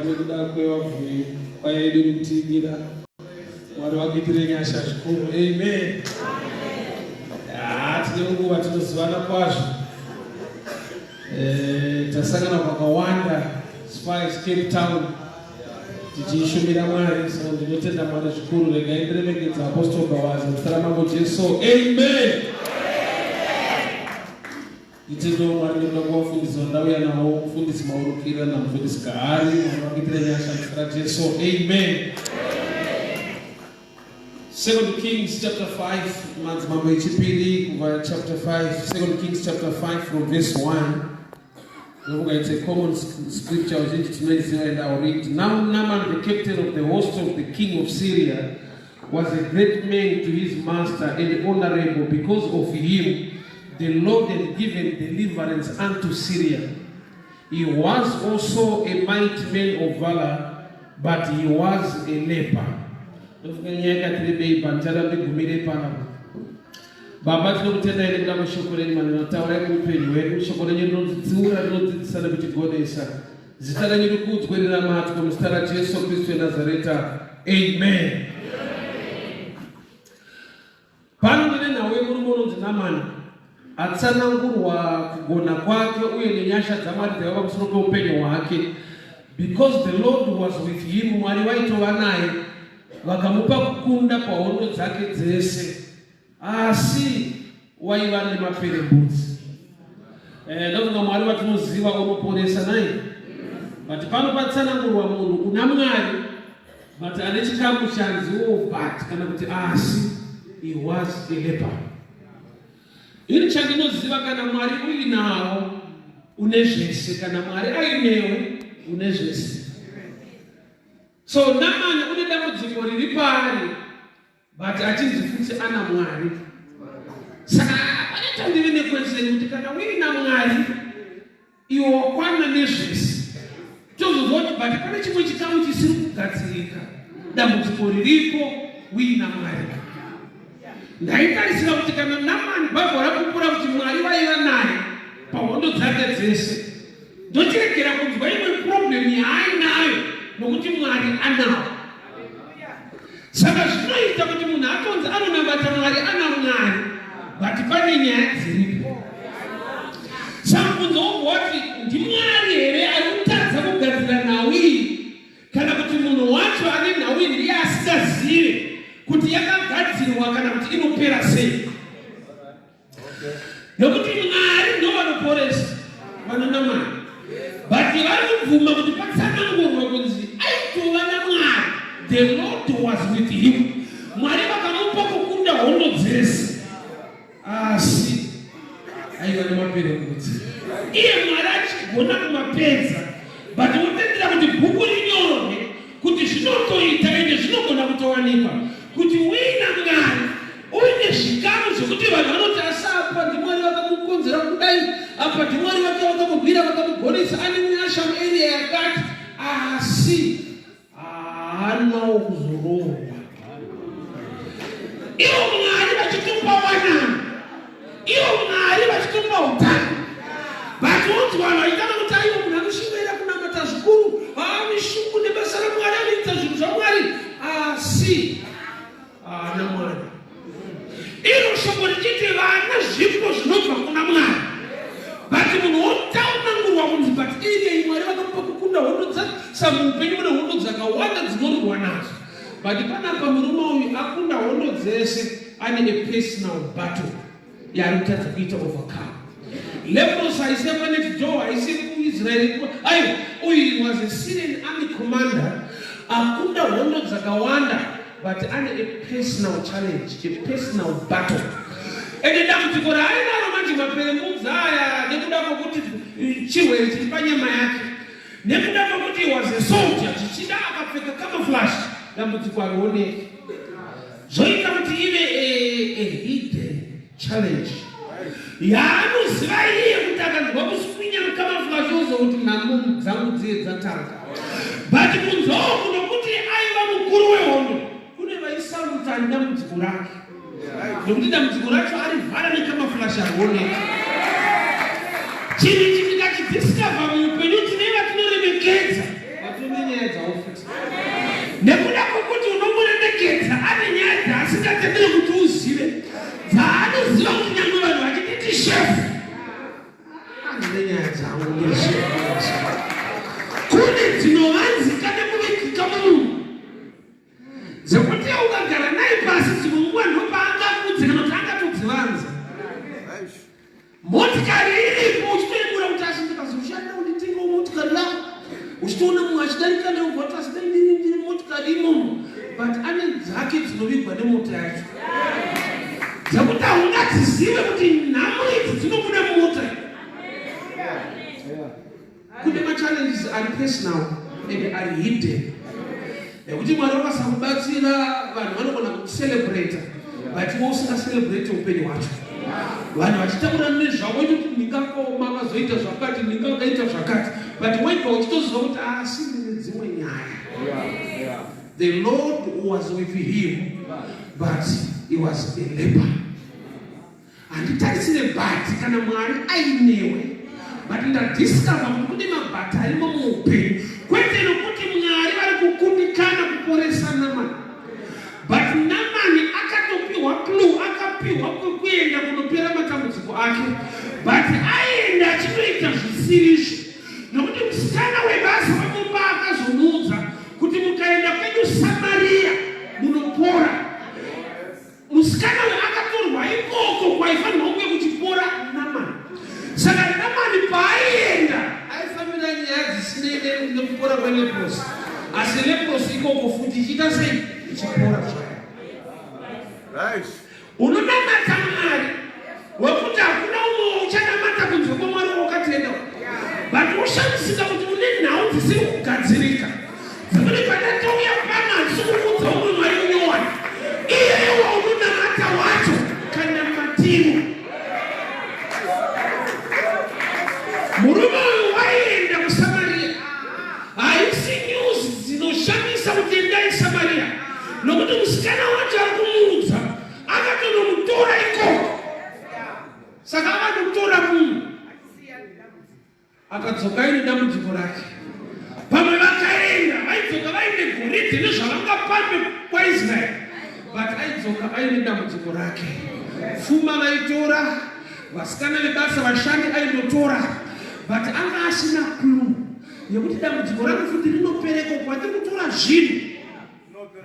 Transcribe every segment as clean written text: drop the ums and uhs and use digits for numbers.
nekuda kwevabvumi kwaya yedu iri kutiimbira. Mwari vakuitire nyasha zvikuru. Amen. Ah, tine nguva tinozivana kwazvo. Eh, tasangana kwakawanda as far as Cape Town tichishumira Mwari. So ndinotenda Mwari zvikuru. Regai ndiremekedza Apostle Gawaza muzita raMambo Jesu. Amen. Nditendo Mwari nekuda kwavafundisi vandauya navo, mufundisi Maurukira namufundisi Gahari. Mwari vakuitire nyasha muzita raJesu. Amen. Second Kings chapter 5, madzimambo echipiri kubva chapter 5, Second Kings chapter 5 from verse 1. Ndofunga it's a common scripture uzhinji tinoiziva and I'll read. Now Naaman the captain of the host of the king of Syria was a great man to his master and honorable because of him the Lord had given deliverance unto Syria. He was also a mighty man of valor, but he was a leper. Ndofunga nyaya yakatirebei pandichada ndigumire panapa. Baba, tinokutendai nekuda kweshoko renyu maneno taurai muupenyu hwedu. Shoko renyu rinotitsiura, rinodzidzisa nekutigonesa. Zita renyu rikudzwe riramatwe muzita raJesu Kristu weNazareta. Amen. Pano ndine nhau yemurume unonzi Namani atsanangurwa kugona kwake uye nenyasha dzaMwari dzaiva pamusoro peupenyu hwake because the Lord was with him, Mwari vaitova naye vakamupa kukunda pahondo dzake dzese, asi waiva nemaperembudzi. Eh, ndofunga Mwari vatinoziva unoporesa nai, but pano patsanangurwa munhu una Mwari but ane chikamu chanziwo but kana kuti asi he was a leper. Ini chandinoziva kana Mwari uinawo une zvese, kana Mwari ainewe une zvese. So Namani une dambudziko riri paari but achinzi futi ana Mwari. Saka panoita ndive nekweseni kuti kana uina Mwari iwe wakwana nezvese, tozozwa kuti but pane chimwe chikamu chisiri kugadzirika, dambudziko riripo uina Mwari. Ndaitarisira kuti kana Namani Bhaibheri rakupura kuti Mwari vaiva naye pahondo dzake dzese, ndochiregera kunzwa imwe problem yaainayo nokuti Mwari anawo. Saka zvinoita kuti munhu atonzi anonamata Mwari ana Mwari, but pane nyaya dziripo. Saka mubvunzo wangu wati ndiMwari here ari kutadza kugadzira nhau iyi, kana kuti munhu wacho ane nhau iyi ndiye asingazive kuti yakagadzirwa kana kuti inopera sei? Nokuti Mwari ndo vanoporesa vanonamata, but vari kubvuma kuti patsanangurwe kunzi aitova naMwari, the Lord was with him. Mwari vakamupa kukunda hondo dzese, asi aiva nemaperembudzi. Iye Mwari achigona kumapedza, but votendera kuti bhuku rinyorwe kuti zvinotoita ende zvinogona kutowanikwa kuti uina Mwari uine zvikamu zvekuti vanhu vanoti asi apa ndiMwari vakamukonzera kudai, apa ndiMwari vake vakamurwira vakamugonesa, ane nyasha mueria yakati, asi haanawo kuzoroorwa. Ivo Mwari vachitopa wanano, ivo Mwari vachitopa utano, but unzwa vanhu vachitanga kuti aiwa munhu anoshingaira kunamata zvikuru, ane shungu nebasa raMwari, anoita zvinhu zvaMwari, asi haana mwana. Iro shoko richiti vana zvipo zvinobva kuna Mwari, but munhu wotaunangurwa kunzi but iyei Mwari vakamupa kukunda hondo dzake. Sa muupenyu mune hondo dzakawanda dzinorwa nadzo, but panapa murume uyu akunda hondo dzese ane a personal battle yaari kutadza kuita overcome. Leprosy haisi yepanext door, haisi kuIsrael. Aiwa, uyu was a Syrian army commander akunda hondo dzakawanda, but ane a personal challenge, a personal battle. Ende dambudziko raainaro manje maperembudzi aya nekuda kwokuti chirwere chiri panyama yake, nekuda kwokuti he was a soldier, zvichida akapfeka camouflage, dambudziko harioneki. Zvoita kuti ive a hidden challenge yaanoziva iye kuti akanzwa kuswinya mucamouflage oziva kuti nhamo dzangu dziye dzatanga. But kunzewo kunokuti aiva mukuru wehondo, kune vaisaruta dambudziko rake, nekuti dambudziko racho arivhara necamouflage harioneki. Chinhu ichi tikachidiscover muupenyu, tine vatinoremekedza vatone nyaya. Kune dzinovanzika nekuvigika mumunhu dzekuti ukagara naye pasi dzimwe nguva ndopaangakuudze kana kuti angatodzivanza. Motikari iripo uchitoyemura kuti asi ndikazoshanda unditengewo motikari yangu, uchitoona mumwe achidarika neubva kuti asi dai ndiri ndiri motikari imomo, but ane dzake dzinovigwa nemota yacho dzekuti haungadzizive kuti nhamo idzi dzinobuda mumota. Kune machallenges ari personal and ari hidden ekuti Mwari vakasakubatsira vanhu vanogona kucelebrata but iwe usingacelebrate upenyu hwacho. Vanhu vachitaura nezvavo kuti ndingakaoma akazoita zvakati, ndingakaita zvakati, but wega uchitoziva kuti asi ndine dzimwe nyaya. The Lord was with him but he was a leper. Handitarisire but kana Mwari ainewe, but ndadiscover kuti kune mabhati arimo muupenyu, kwete nokuti Mwari vari kukundikana kuporesa Namani, but Namani akatopiwa clue, akapiwa kwekuenda kunopera matambudziko ake, but aienda achitoita zvisirizvo, nokuti musikana webasa wemumba akazomuudza kuti mukaenda kwedu Samaria munopora. Musikana uyu akatorwa ikoko kwaifanirwa kunge kuchipora Namani. Saka Namani paaienda aifambira nyaya dzisinei nekupora kweleprosi, asi leprosi ikoko futi ichiita sei? Ichipora zvayo. Unonamata Mwari wekuti hakuna umwe uchanamata kunze kwaMwari wawakatenda, but woshamisika kuti une nhau dzisiri kugadzirika dzekuti pandatouya pano handisi kukuudza umwe Mwari munyowani, iyeyo waunonamata wacho kana matiro. Murume uyu waienda kuSamaria. Haisi news dzinoshamisa kuti endai Samaria, nokuti musikana wacho ari kumuudza akatonomutora ikoko. Saka akatotora munhu akadzoka aine dambudziko rake. Pamwe vakaenda vaidzoka vaine goridhe nezvavangapambe kwaIsraeri, but aidzoka aine dambudziko rake. Pfuma vaitora, vasikana vebasa vashandi aindotora, but anga asina clue yekuti dambudziko rangu futi rinopereko kwatiri kutora zvinhu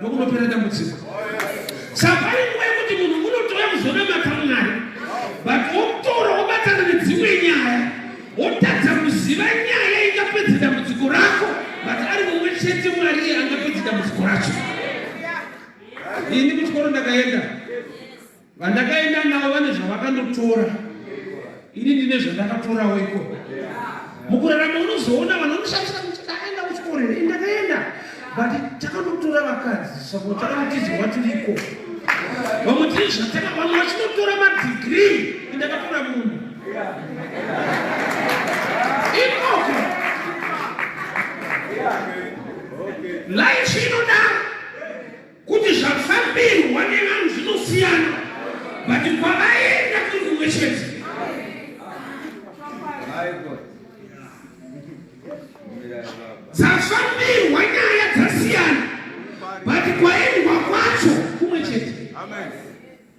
ndokunopera dambudziko. Saka pane nguva yekuti munhu unotouya kuzonamata Mwari, but wotora wobatana nedzimwe nyaya, wotadza kuziva nyaya ingapedze dambudziko rako, but ari mumwe chete Mwari iye angapedze dambudziko racho. Ini kuchikoro ndakaenda, vandakaenda navo vane zvavakandotora, ini ndine zvandakatorawo ikoko. Mukurarama unozoona vanhu vanoshandisa kuti takaenda kuchikoro here, ndakaenda but takanotora vakadzi saka takanotizwa tiriko. Vamwe tiri zvataka, vamwe vachinotora madhigiri, ndakatora munhu ikoko. Life inodaro kuti zvafambirwa nevanhu zvinosiyana, but kwavaenda kuri kumwe chete. Dzafambirwa nyaya dzasiyana, but kwaendwa kwacho kumwe chete.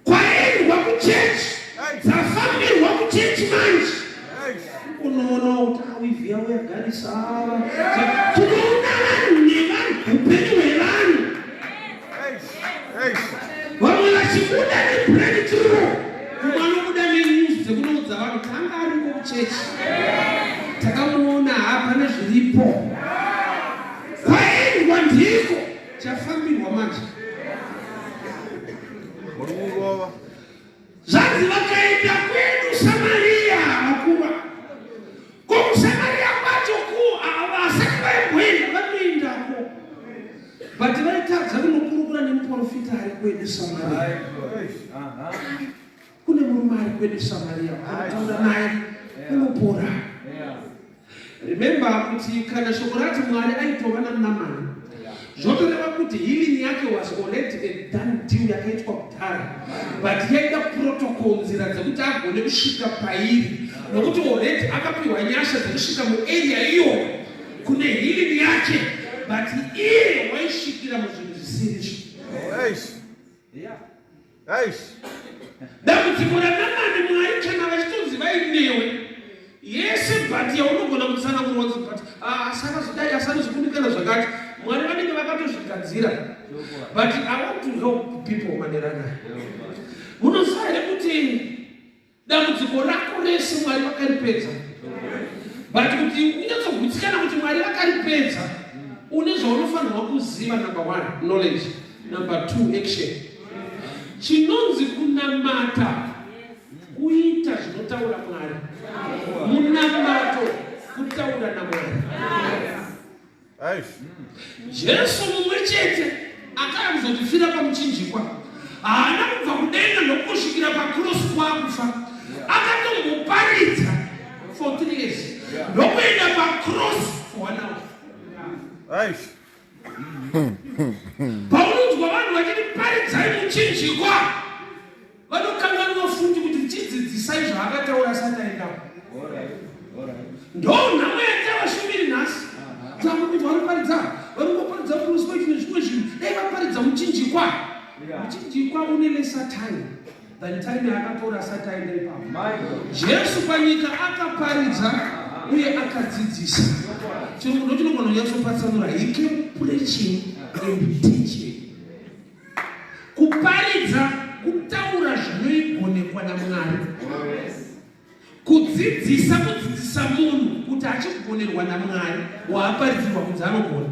Kwaendwa kuchechi, dzafambirwa kuchechi manje unoona kuti awivhi yavo yagarisa. Tinoona vanhu nevanhu, upenyu hwevanhu, vamwe vachibuda nebreakthrough, mumwe anobuda nenews dzekunoudza vanhu tanga ariko kuchechi, takamuona, hapana zviripo. Kwaendwa ndiko chafambirwa manje. Zvanzi vakaenda kwedu Samaria vakuva. Ko kuSamaria kwacho ku vasati vaimboenda vanoendako, but vaitadza kunokurukura nemuprofita ari kwedu Samaria. Kune murume ari kwedu Samaria, anotaura naye unopora. Remember kuti kana shoko rati Mwari aitova naNamani, zvotoreva kuti healing yake was already a done deal, yakaitwa kudhara, but yaida protocol, nzira dzekuti agone kusvika pairi, nokuti already akapiwa nyasha dzekusvika muarea iyoyo kune healing yake, but iye waisvikira muzvinhu zvisirizvo. Dambudziko raNamani, Mwari kana vachitonzi vainewe yese, but yaunogona kutsanangurwa kuti but asakazodai asanozodai. kana zvakati. Mwari vanenge vakatozvigadzira. But I want to help people manerana. Munoziva here kuti dambudziko rako rese Mwari vakaripedza? But kuti unyatsogutsikana kuti Mwari vakaripedza, une zvaunofanirwa kuziva. Number one, knowledge. Number two, action. Chinonzi kunamata kuita zvinotaura Mwari. Munamato kutaura naMwari. Jesu mumwe chete akauya kuzotifira pamuchinjikwa, haana kubva kudenga ndokusvikira pakrosi kwakufa. Akatomboparidza for 3 years, ndokuenda pakrosi for one hour. Paunonzwa vanhu vachiti paridzai muchinjikwa, vanokanganwa futi kuti chidzidzisai zvaakataura asati aendapo. Ndo nhamo yaita vashumiri nhasi. Takuti vanoparidza, vanongoparidza prosperity nezvimwe zvinhu. Dai vaparidza muchinjikwa. Muchinjikwa une lesser time than time yaakatora asati aenda ipapo. Jesu panyika akaparidza uye akadzidzisa. Chirungu ndo chinogona kunyatsopatsanura. He came preaching and teaching. Kuparidza kutaura zvinoigonekwa naMwari. Kudzidzisa kudzidzisa munhu kuti achigonerwa naMwari waaparidzirwa kunzi anogona.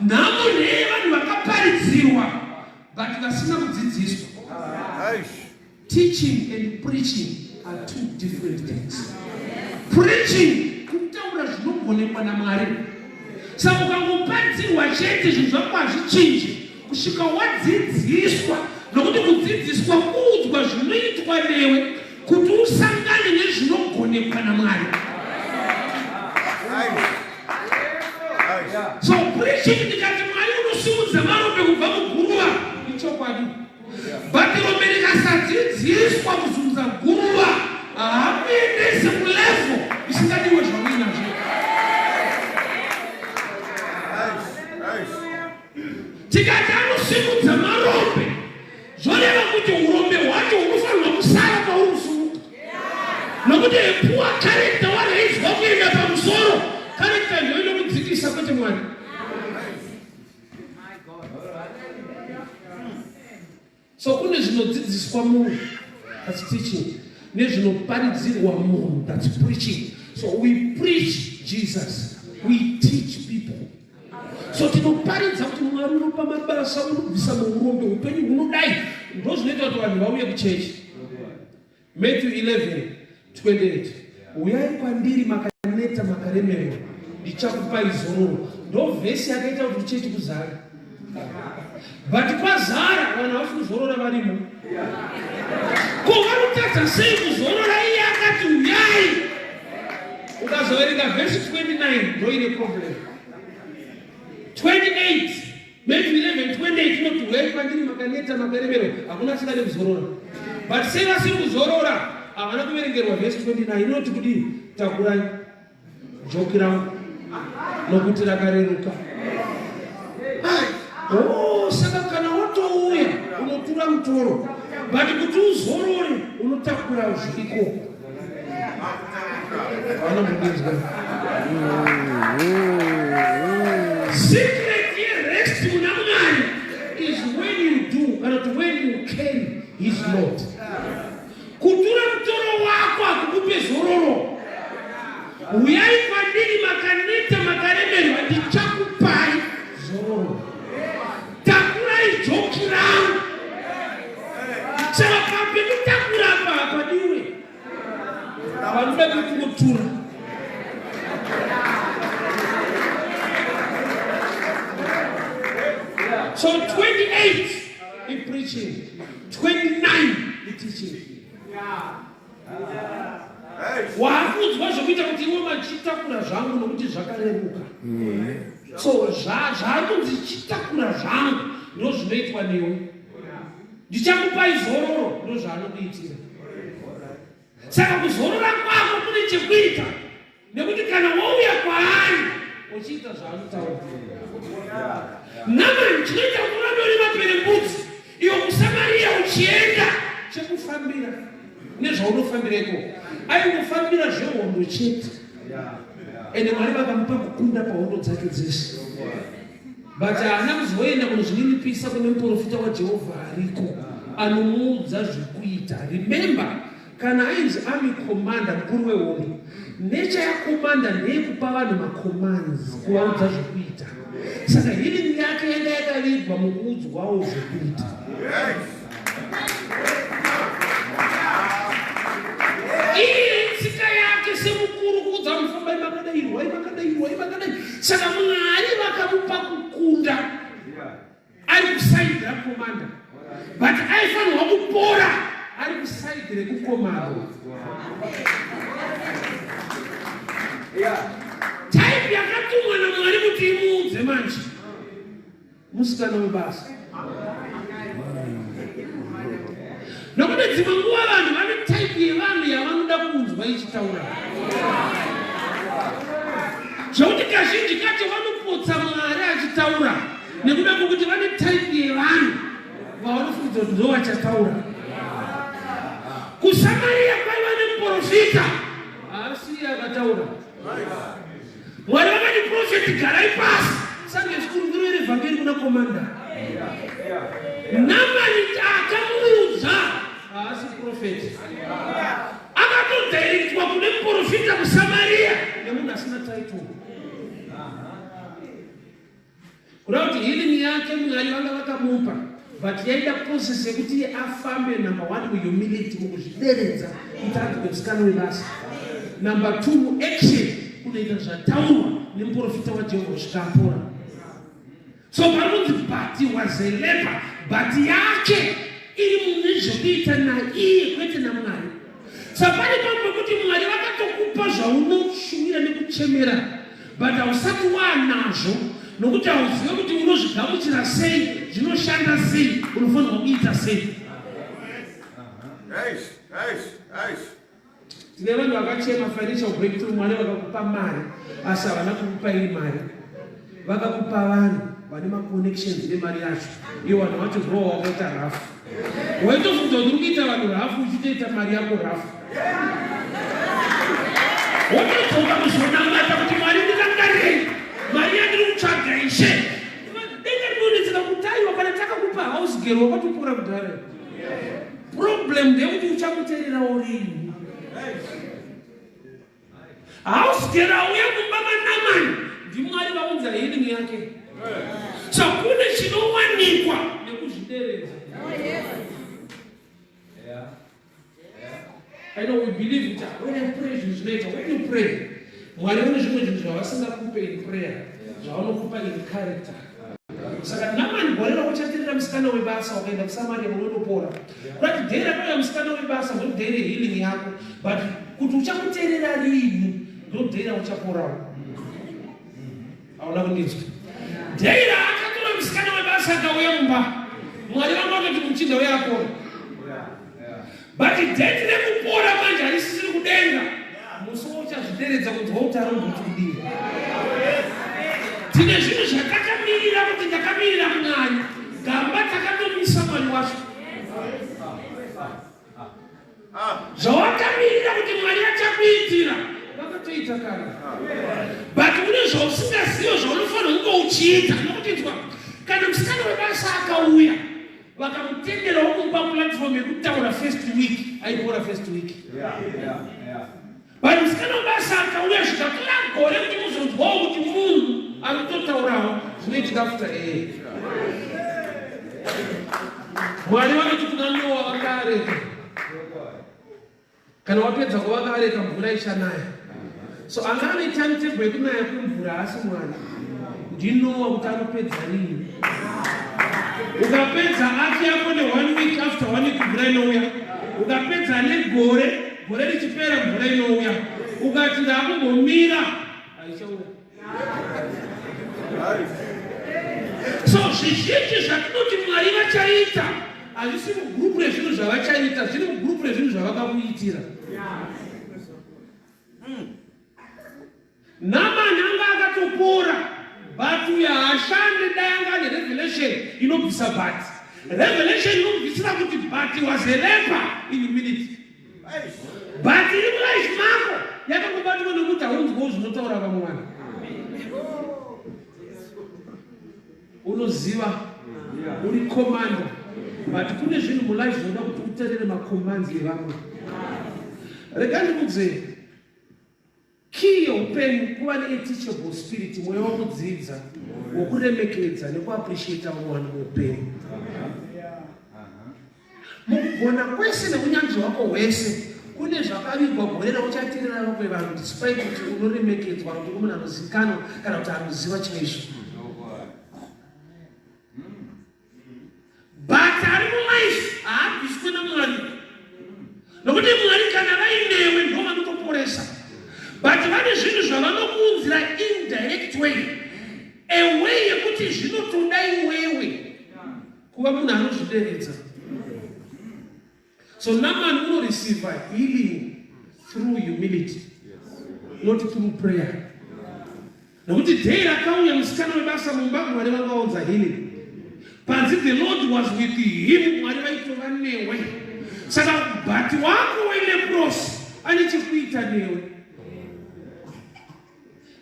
Nhamo ndeye vanhu vakaparidzirwa but vasina kudzidziswa. Teaching and preaching are two different things. Preaching kutaura zvinogonekwa naMwari. Saka ukangoparidzirwa chete, zvinhu zvako hazvichinji kusvika wadzidziswa, nokuti kudzidziswa kuudzwa zvinoitwa newe kuti usangane nezvinogonekwa naMwari. So preaching, ndikati Mwari unosimudza marombe kubva muguruva, ichokwadi, but rombe rikasadzidziswa kuzunza guruva, haakuendese kulevel isingadiwe zvauinazvo. Tikati anosimudza marombe, zvoreva kuti urombe hwacho hunofanirwa kusara pauri kusumuka, nokuti poor character waraiswa kuenda pamusoro, character ndiyo inokudzikisa, kwete Mwari. So kune zvinodzidziswa munhu, that's teaching, nezvinoparidzirwa munhu, that's preaching. So we preach Jesus, we teach people. So tinoparidza kuti Mwari unopa mabasa, unobvisa muurombe, upenyu hunodai. Ndo zvinoita kuti vanhu vauye kuchechi. Matthew 11 28, "Uyai kwandiri makaneta, makaremerwa, ndichakupai zororo." Ndo vhesi yakaita kuti chechi kuzara, but kwazara vanhu havasi kuzorora varimo. Ko vanotadza sei kuzorora iye akati uyai? Ukazoverenga vhesi 29, ndo ine problem. 28, Matthew 11 28 inoti, "Uyai kwandiri makaneta, makaremerwa." Hakuna asingade kuzorora, but sei vasiri kuzorora? Havana kuverengerwa vhesi 29. Inoti kudii? "Takurai joki rangu, nokuti rakareruka." Oh, saka kana watouya unotura mutoro, but kuti uzorore unotakura zviriko. Havana mudinzwa. Secret yerest muna Mwari is when you do, kana kuti when you carry his load. Kutura mutoro wako hakukupe zororo. "Uyai kwandiri makaneta, makaremerwa, ndichakupai zororo. Takurai joki rangu." Saka pekutakura apa hapadiwe, panoda pekungotura. So 28 ipreaching, 29 iteaching. Waakuudzwa zvokuita kuti iwe machitakura zvangu nokuti zvakareruka. So zvaari chitakura zvangu, ndo zvinoitwa newe. "Ndichakupai zororo," ndo zvaanokuitira. Saka kuzorora kwako kune chekuita nekuti kana wauya kwaari uchiita zvaanotaura. Namani chinoita kuti urambe uri maperembudzi, iwe muSamariya uchienda chekufambira nezvaunofambira ikoko, aingofambira zvehondo chete. Ende Mwari vakamupa kukunda pahondo dzake dzese. But haana kuzoenda kunozvininipisa kune muprofita waJehovha ariko anomuudza zvekuita. Remember, kana ainzi army commander, mukuru wehondo, nature yacommander ndeyekupa vanhu macommands, kuvaudza zvekuita. Saka healing yake yanga yakavigwa mukuudzwawo zvekuita. Iye tsika yake semukuru kuudza mufambai makadai, rwai makadai, rwai makadai. Saka Mwari vakamupa kukunda ari kusaidi rakomanda, but aifanirwa kupora ari kusaidi rekukomandwa. Type yakatumwa naMwari kuti imuudze manje musikana webasa nokuti dzimwe nguva vanhu vane type yevanhu yavanoda kunzwa ichitaura zvekuti kazhinji kacho vanopotsa Mwari achitaura nekuda kwokuti vane type yevanhu vavanofungidzira kuti ndo vachataura. KuSamariya kwaiva nemuprofita haasi akataura. Mwari vakati prophet garai pasi Sunday school ndiro iri vhangeri kuna commander. Namani akamuudza haasi prophet. Akatodirectwa kune muprofita kuSamaria nemunhu asina title. Kuda kuti healing yake Mwari vanga vakamupa but yaida process yekuti iye afambe number one muhumility mukuzvideredza kuti anzwe musikana webasa, number two muaction kunoita zvataurwa nemuprofita waJehovha kusvika apora. So pari kunzi but was a leper, but yake iri mune zvekuita naiye kwete naMwari. Saka pane pamwe pekuti Mwari vakatokupa zvaunoshuvira nekuchemera but hausati waanazvo nokuti hauzive kuti unozvigamuchira sei, zvinoshanda sei, unofanirwa kuita sei. Tine vanhu vakachema financial breakthrough, Mwari vakakupa mari asi havana kukupa iri mari, vakakupa vanhu vane maconnections nemari yacho. Iwo vanhu vacho ndivo wakaita rafu, waitofunga kuti uri kuita vanhu rafu uchitoita mari yako rafu, wotodzoka kuzonamata kuti Mwari ndirangarirei mari yandiri kutsvaga Ishe. Denga rinonetseka kutaiwa kana takakupa house girl wakatopora kudhara. Problem ndeyekuti uchamuteererawo rini. House girl auya kumba maNamani ndiMwari vaunza healing yake. So kune chinowanikwa nekuzvideredza. I know we believe that when I pray zvinhu zvinoita. When you pray, Mwari vane zvimwe zvinhu zvavasingakupe in prayer, zvavanokupa in character. Saka Namani gore rauchaterera musikana webasa ukaenda kuSamaria unotopora. Kurati day rakauya musikana webasa ndo day rehealing yako, but kuti uchamuterera rini ndo day rauchaporawo. Hauna kundinzwa. Day raakatora musikana webasa akauya mumba, Mwari vanga vatoti muchinda uya apora. But date rekupora manje harisisiri kudenga. Musi wauchazvideredza kunzwa utaro kuti kudii. Tine zvinhu zvatakamirira kuti ndakamirira Mwari. Gamba takatomisa Mwari wacho. Zvawakamirira kuti Mwari achakuitira vakatoita kare. But une zvausingazive zvaunofanira kunge uchiita. Nokuti inzwa, kana musikana webasa akauya vakamutenderawo kumupa platform yekutaura first week, aipora first week. But musikana webasa akauya zvikatora gore kuti muzonzwawo kuti munhu ari kutotaurawo zvinoitika after ee. Mwari vanoti kuna Noa vakaareka, kana wapedza kuvaka areka mvura ichanaya. So anga ane timetable yekunaya kwemvura haasi Mwari, ndiNoa kuti anopedza rini. Ukapedza aki yako ne 1 week, after 1 week mvura inouya. Ukapedza negore, gore richipera mvura inouya. Ukati ndakumbomira, haichauya. So zvizhinji zvatinoti Mwari vachaita hazvisi mugurupu rezvinhu zvavachaita, zviri mugurupu rezvinhu zvavakakuitira. Namani anga akatopora, but uyo haashande. Dai anga ane revelation inobvisa but. Revelation inobvisira kuti but was a leper in humility. But iri mulife mako. Yakangobatwa nekuti haunzwawo zvinotaura vamwe vanhu. Unoziva uri commander but kune zvinhu mulife zvinoda kuti uterere macommands evamwe. Rega ndikudze key yeupenyu kuva neteachable spirit, mweya wekudzidza, wokuremekedza nekuappreciata vamwe vanhu muupenyu. Mukugona kwese neunyanzvi hwako hwese kune zvakavigwa gore rauchateerera vamwe vanhu despite kuti unoremekedzwa kuti uri munhu anozikanwa kana kuti anoziva chaizvo. But ari mulife haabviswe naMwari nokuti Mwari kana vainewe ndo vanotoporesa but vane zvinhu zvavanokuunzira indirect way, a way yekuti zvinotoda iwewe kuva munhu anozvideredza. So Naaman unoreceive healing through humility, not through prayer. Nokuti day rakauya musikana webasa mumba, Mwari vangaunza healing. Panzi the Lord was with him, Mwari vaitova newe. Saka but wako weleprosi ane chekuita newe.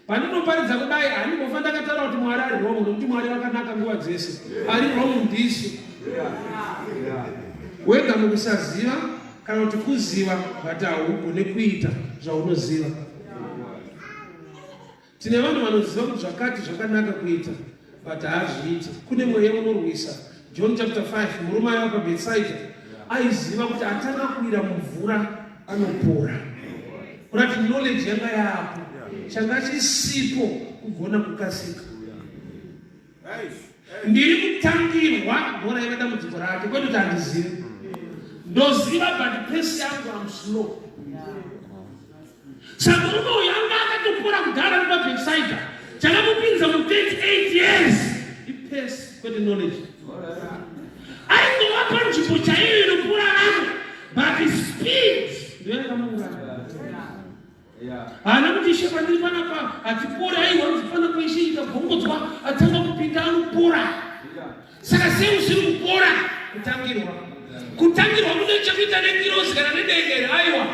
Pandinoparidza kudai handimbofa ndakataura kuti Mwari ari wrong, nokuti Mwari vakanaka nguva dzese. Ari wrong ndisu wega mukusaziva kana kuti kuziva, but haugone kuita zvaunoziva. Tine vanhu vanoziva kuti zvakati zvakanaka kuita but haazviiti. Kune mweya unorwisa. John chapter 5, murume aiva paBethsaida aiziva kuti atanga kuwira mumvura anopora. Kurati knowledge yanga yaapo, changa chisipo kugona kukasika. Ndiri kutangirwa ndoraiva dambudziko rake, kwete kuti handizivi. Ndoziva but pace yangu am slow. Saka murume uyu anga akatopora kudhara ari paBethsaida. Chakamupinza mu 38 years ipace kwete knowledge. Aingova panzvimbo chaiyo inopora vamwe but speed ndiyo yakamuuraya. Haana kuti ishe pandiri panapa hatipori, aiwa anzi panapa ishe ikabvongodzwa atanga kupinda anopora. Saka sei usiri kupora? Kutangirwa. Kutangirwa kune chekuita nengirozi kana nedenga here? Aiwa.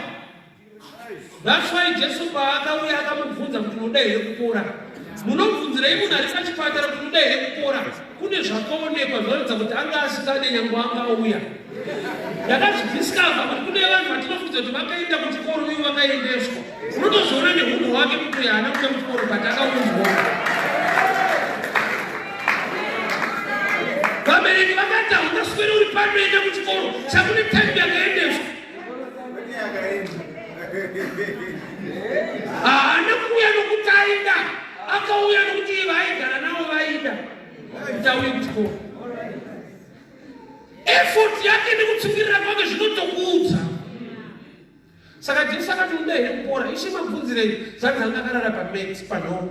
That's why Jesu paakauya akamubvunza kuti unoda here kupora. Munobvunzirei munhu ari pachipatara kuti unoda here kupora? Kune zvakaonekwa zvinoratidza kuti anga asingade nyange anga auya. Ndakazvidiscover kuti kune vanhu vatinofunza kuti vakaenda kuchikoro uye vakaendeswa. Unotozoona nehunhu hwake kuti haana kuenda kuchikoro but akaunzwa. Vabereki vakati haungaswere uri pano enda kuchikoro chakune time yakaendeswa. Haana kuuya nokuti aida, akauya nokuti iye vaaigara navo vaida kuti auye kuchikoro. Effort yake nekutsungirira kwake zvinotokuudza. Saka Jesu akati unoda here kupora? Ishe mabvunzirei? Zvanzi anga akarara pameti panhoo.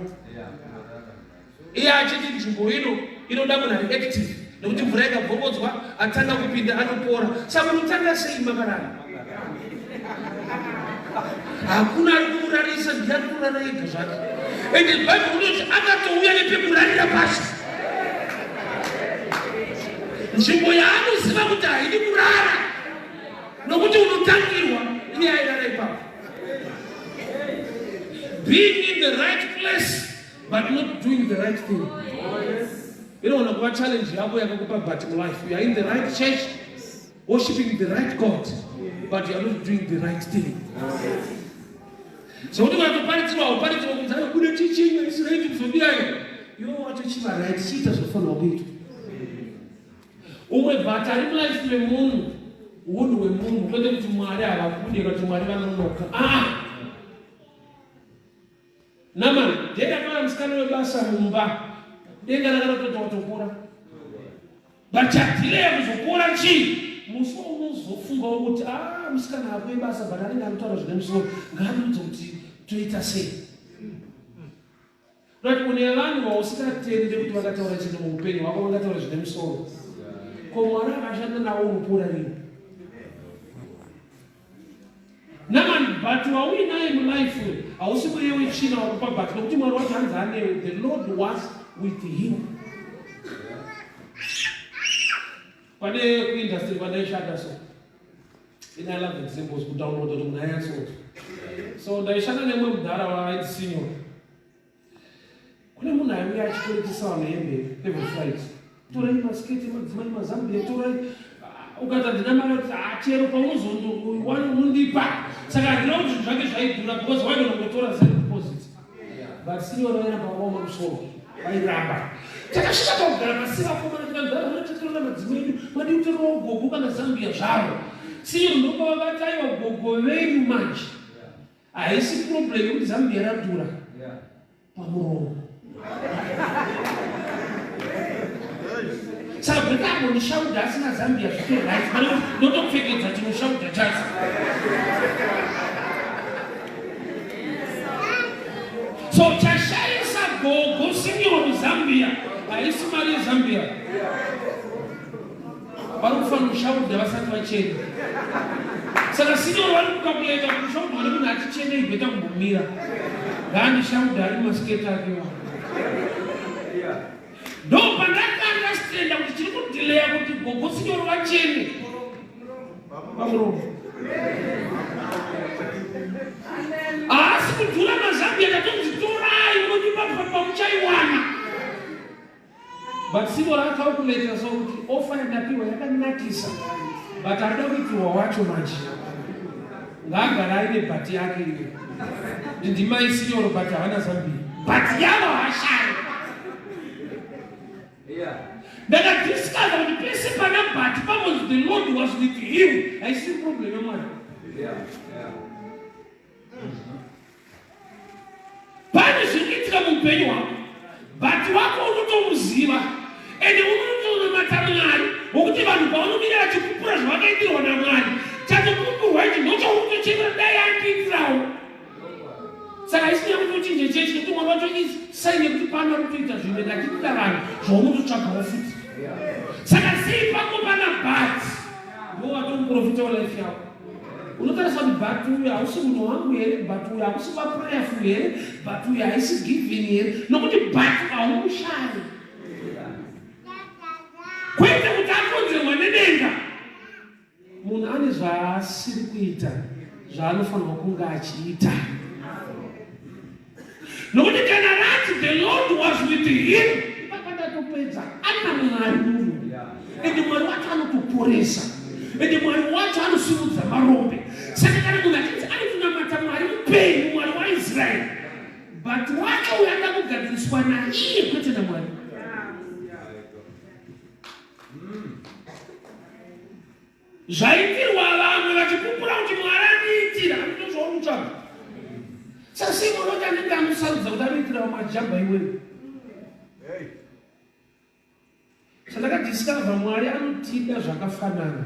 Iye achiti nzvimbo ino inoda munhu ari active nekuti mvura ikabvongodzwa atanga kupinda anopora. Saka unotanga sei makarara? Hakuna ari kumurarisa, ndiye ari kurara ega zvake. Ende Bhaibheri rinoti akatouya nepekurarira pacho. Nzvimbo yaanoziva kuti haidi kurara nokuti unotangirwa, iye airara ipapo. Being in the right place but not doing the right thing. Inoona kuva challenge yako yakakupa but mulife. You are in the right church, worshiping the right God, but you are not doing the right thing. Zvekuti ukatoparidzirwa hauparidzirwa kunzi aiwa kune chichinga isi right kuzodiyai. Iwe wacho chiva right, chiita zvinofanirwa kuitwa. Umwe but ari mulife memunhu, hunhu hwemunhu, kwete kuti Mwari havakude kana kuti Mwari vanonoka. Ah! Naman, ndiye akauya musikana webasa mumba. Denga rakanototi watopora. But chadhileya kuzopora chii? Musi waunozofungawo kuti ah musikana ako webasa but anenge anotaura zvine musoro, ngaandiudze kuti toita sei. But une vanhu vausingatende kuti vakataura chinhu muupenyu hwako vangataura zvine musoro. Ko Mwari akashanda nawo unopora rini? Naman, but wauinaye mulife hausi mweya wetsvina wakupa but nokuti Mwari wacho hanzi anewe. The Lord was with him. Pane kuindustry kwandaishanda so. In I love examples kudownload kuti munhu anyatsoona. So ndaishanda nemumwe mudhara waaiti senior. Kune munhu aiuya achikweretesa vanhu hembe every Friday. Torai masiketi madzimai mazambia torai ah, ukati handina mari kuti ah, chero paunozondowana unondipa. Saka handina kuti zvinhu zvake zvaidhura because wainongotora zero deposit. But senior vairamba vakaoma musoro. Vairamba. Takasvika pakugara pasi vakomana tikanzara zvinoteterana madzimai edu madii kutorawo gogo kana zambia zvaro. Senior ndopavakati aiwa gogo venyu manje. Haisi problem yekuti Zambia radhura pamuromo. Saka bheka ambondishaudha asina Zambia zvito right pane kuti ndotopfekedza chinoshaudha chacho. So chashaisa gogo Simeon Zambia haisi mari yeZambia. Vari kufanira kushaudha vasati vachena. Saka sinyoro vari kukakuleta kuti ushaudwa nemunhu atichenei bheta kumbomira. Ngaandishaudha ari mumasiketi ake wa. Ndo pandakaandastenda kuti chiri kudileya kuti gogo sinyoro vachene. Pamuromo. Haasi kudhura mazambia tatonzi torai unondipa pamuchaiwana. But Simo rakacalculator so kuti offer yandapiwa yakanakisa but arida kuitirwa wacho manje ngaagara aine bhati yake iyo ndimai sinyoro but havana zambia but yavo hashaya ndakadiscover kuti pese pana bhati pamonzi the lord was with him haisiri problem yemwana Pane zviri kuitika muupenyu hwako but wako unotomuziva ende unotonamata Mwari wokuti vanhu pavanomira vachipupura zvavakaitirwa naMwari chatopupurwa ichi ndochaunotochemera dai andiitirawo saka haisi nyaya kuti uchinje chechi nekuti Mwari wacho isaini yekuti pano ari kutoita zvinhu ende achiitira vanhu zvaunototsvagawo futi saka sei pako pana but ndo watomuprofita welife yako unotarisa kuti but uyu hausi munhu wangu here but uyu hakusi kuva prayerful here but uyu haisi giving here nokuti but haumushayi kwete kuti akonzerwa nedenga munhu ane zvaasiri kuita zvaanofanirwa kunge achiita nokuti kana rati the lord was with him ipapa ndatopedza ana mwari munhu ende mwari wacho anotoporesa ende mwari wacho anosimudza marombe saka kana munhu achinzi ari kunamata mwari mupenyu mwari waisraeri but wacho uyo anoda kugadziriswa naiye kwete namwari Zvaitirwa vamwe vachipupura kuti Mwari andiitira, handito zvauri kutsvaga. Saka sei Mwari wacho anenge anosarudza kuti anoitira vamwe achijamba iwewe? Chandakadiscover Mwari anotida zvakafanana.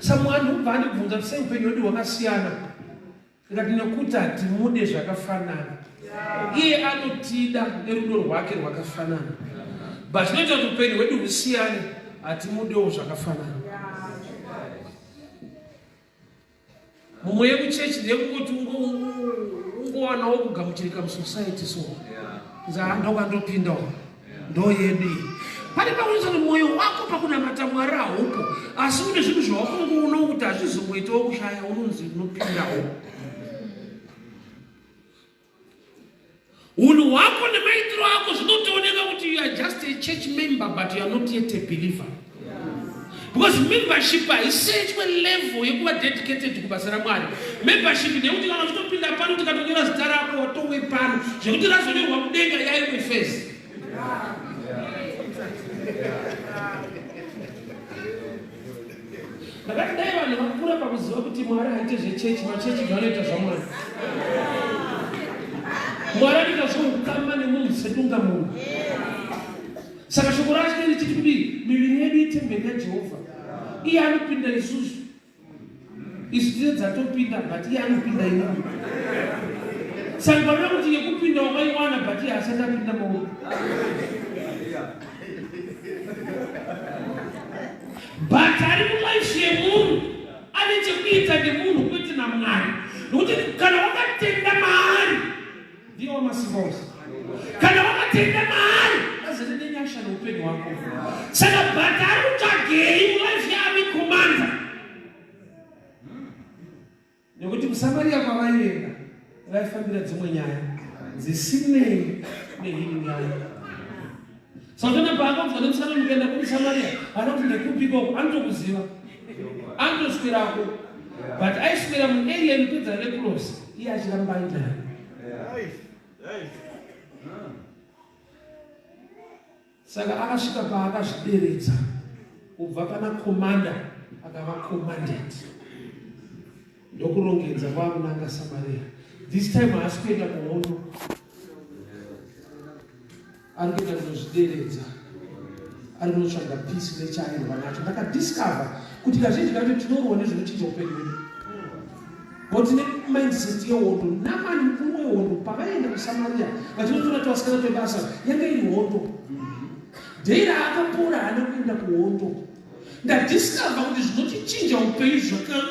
Sa Mwari ndokubva andibvunza kuti sei upenyu hwedu hwakasiyana. Ndikati nekuti hatimude zvakafanana. Iye anotida nerudo rwake rwakafanana. But zvinoita kuti upenyu hwedu husiyane, hatimudewo zvakafanana. Mumwe yekuchechi ndeyekungoti ungowanawo kugamuchirika musociety so. Ndokwandopindawo. Ndoyedu iyi. Pane pakuita kuti mwoyo wako pakunamata Mwari haupo, asi une zvinhu zvawakungoona kuti hazvizomboitawo kushaya unonzi unopindawo. Unhu hwako nemaitiro ako zvinotooneka kuti you are just a church member but you are not yet a believer. Because membership haisechwe level yekuva dedicated kubasa raMwari. Membership ndeyekuti kana uchitopinda pano tikatonyora zita rako watowe pano zvekuti razonyorwa kudenga yaimwe face. Ndakati dai vanhu vakura pakuziva kuti Mwari haite zvechechi, machechi zvanoita zvaMwari. Mwari anoita zveukama nemunhu sedunga munhu. Saka shoko racho richiti kudii? Miviri yedu itemberi yaJehovha. Iye anopinda isusu. Isu tine dzatopinda but iye anopinda inini. Saka panoda kuti yekupinda wakaiwana but iye asati apinda mauri. But ari mulife yemunhu ane chekuita nemunhu kwete naMwari. Nokuti kana wakatenda maari Ndiye wamasimba ose. Kana wakatenda maari azere nenyasha neupenyu hwako. Saka but ari kutsvagei mulife yaami commander? Nekuti kuSamaria kwavaienda Vaifambira dzimwe nyaya dzisinei nehealing yavo. Satana paakaudzwa nemusikana ndikaenda kumusamaria haana kuti ndekupi ikoko, anotokuziva, anotoswerako, but aiswera muarea inopedzana nekulosi, iye achiramba ainayo. Saka akasvika paakazvideredza kubva pana commander akava commanded ndokurongedza kwakunanga Samaria. This time haasi kuenda kuhondo, ari kuenda kunozvideredza, ari kunotsvaga peace nechairwa nacho. Ndakadiscover kuti kazhinji kacho tinorwa nezvinochinja upenyu hwedu. But tine mindset yehondo. Namani mukuru wehondo pavaienda kuSamaria vachinotora twasikana twebasa yanga iri hondo. Day raakapora haana kuenda kuhondo. Ndadiscover kuti zvinotichinja upenyu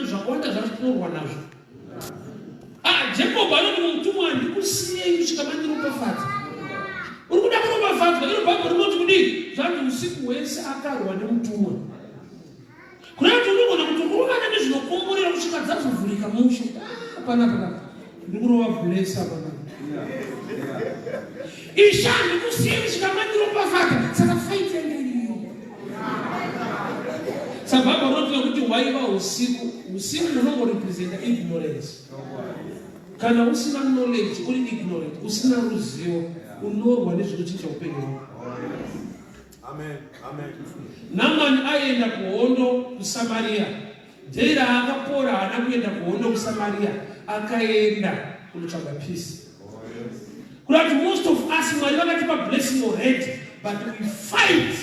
zvakawanda zvacho tinorwa nazvo. Ah, Jacob anoti mutumwa handikusiyei kusvika mandiropafadza. Uri kuda kuropafadzwa, iro Bhaibheri rinoti kudii? Zvanzi usiku hwese akarwa nemutumwa. Kureva kuti unogona kutorovana nezvinokomborera kusvika dzazovhurika mushe. Ah, panapa panapa. Ndikurova blessa panapa. Isha ndikusiye kusvika mandiropafadza. Saka fight yanga iriyo. Saka Bhaibheri rinoti kuti hwaiva usiku. Usiku hunongorepresenta ignorance. Kana usina knowledge uri ignorant, usina ruzivo, unorwa nezvinochinja upenyu hwako. Amen. Amen. Namani aienda kuhondo kuSamaria. Day raakapora haana kuenda kuhondo kuSamaria, akaenda kunotsvaga peace. Kuda kuti most of us Mwari vakatipa blessing already, but we fight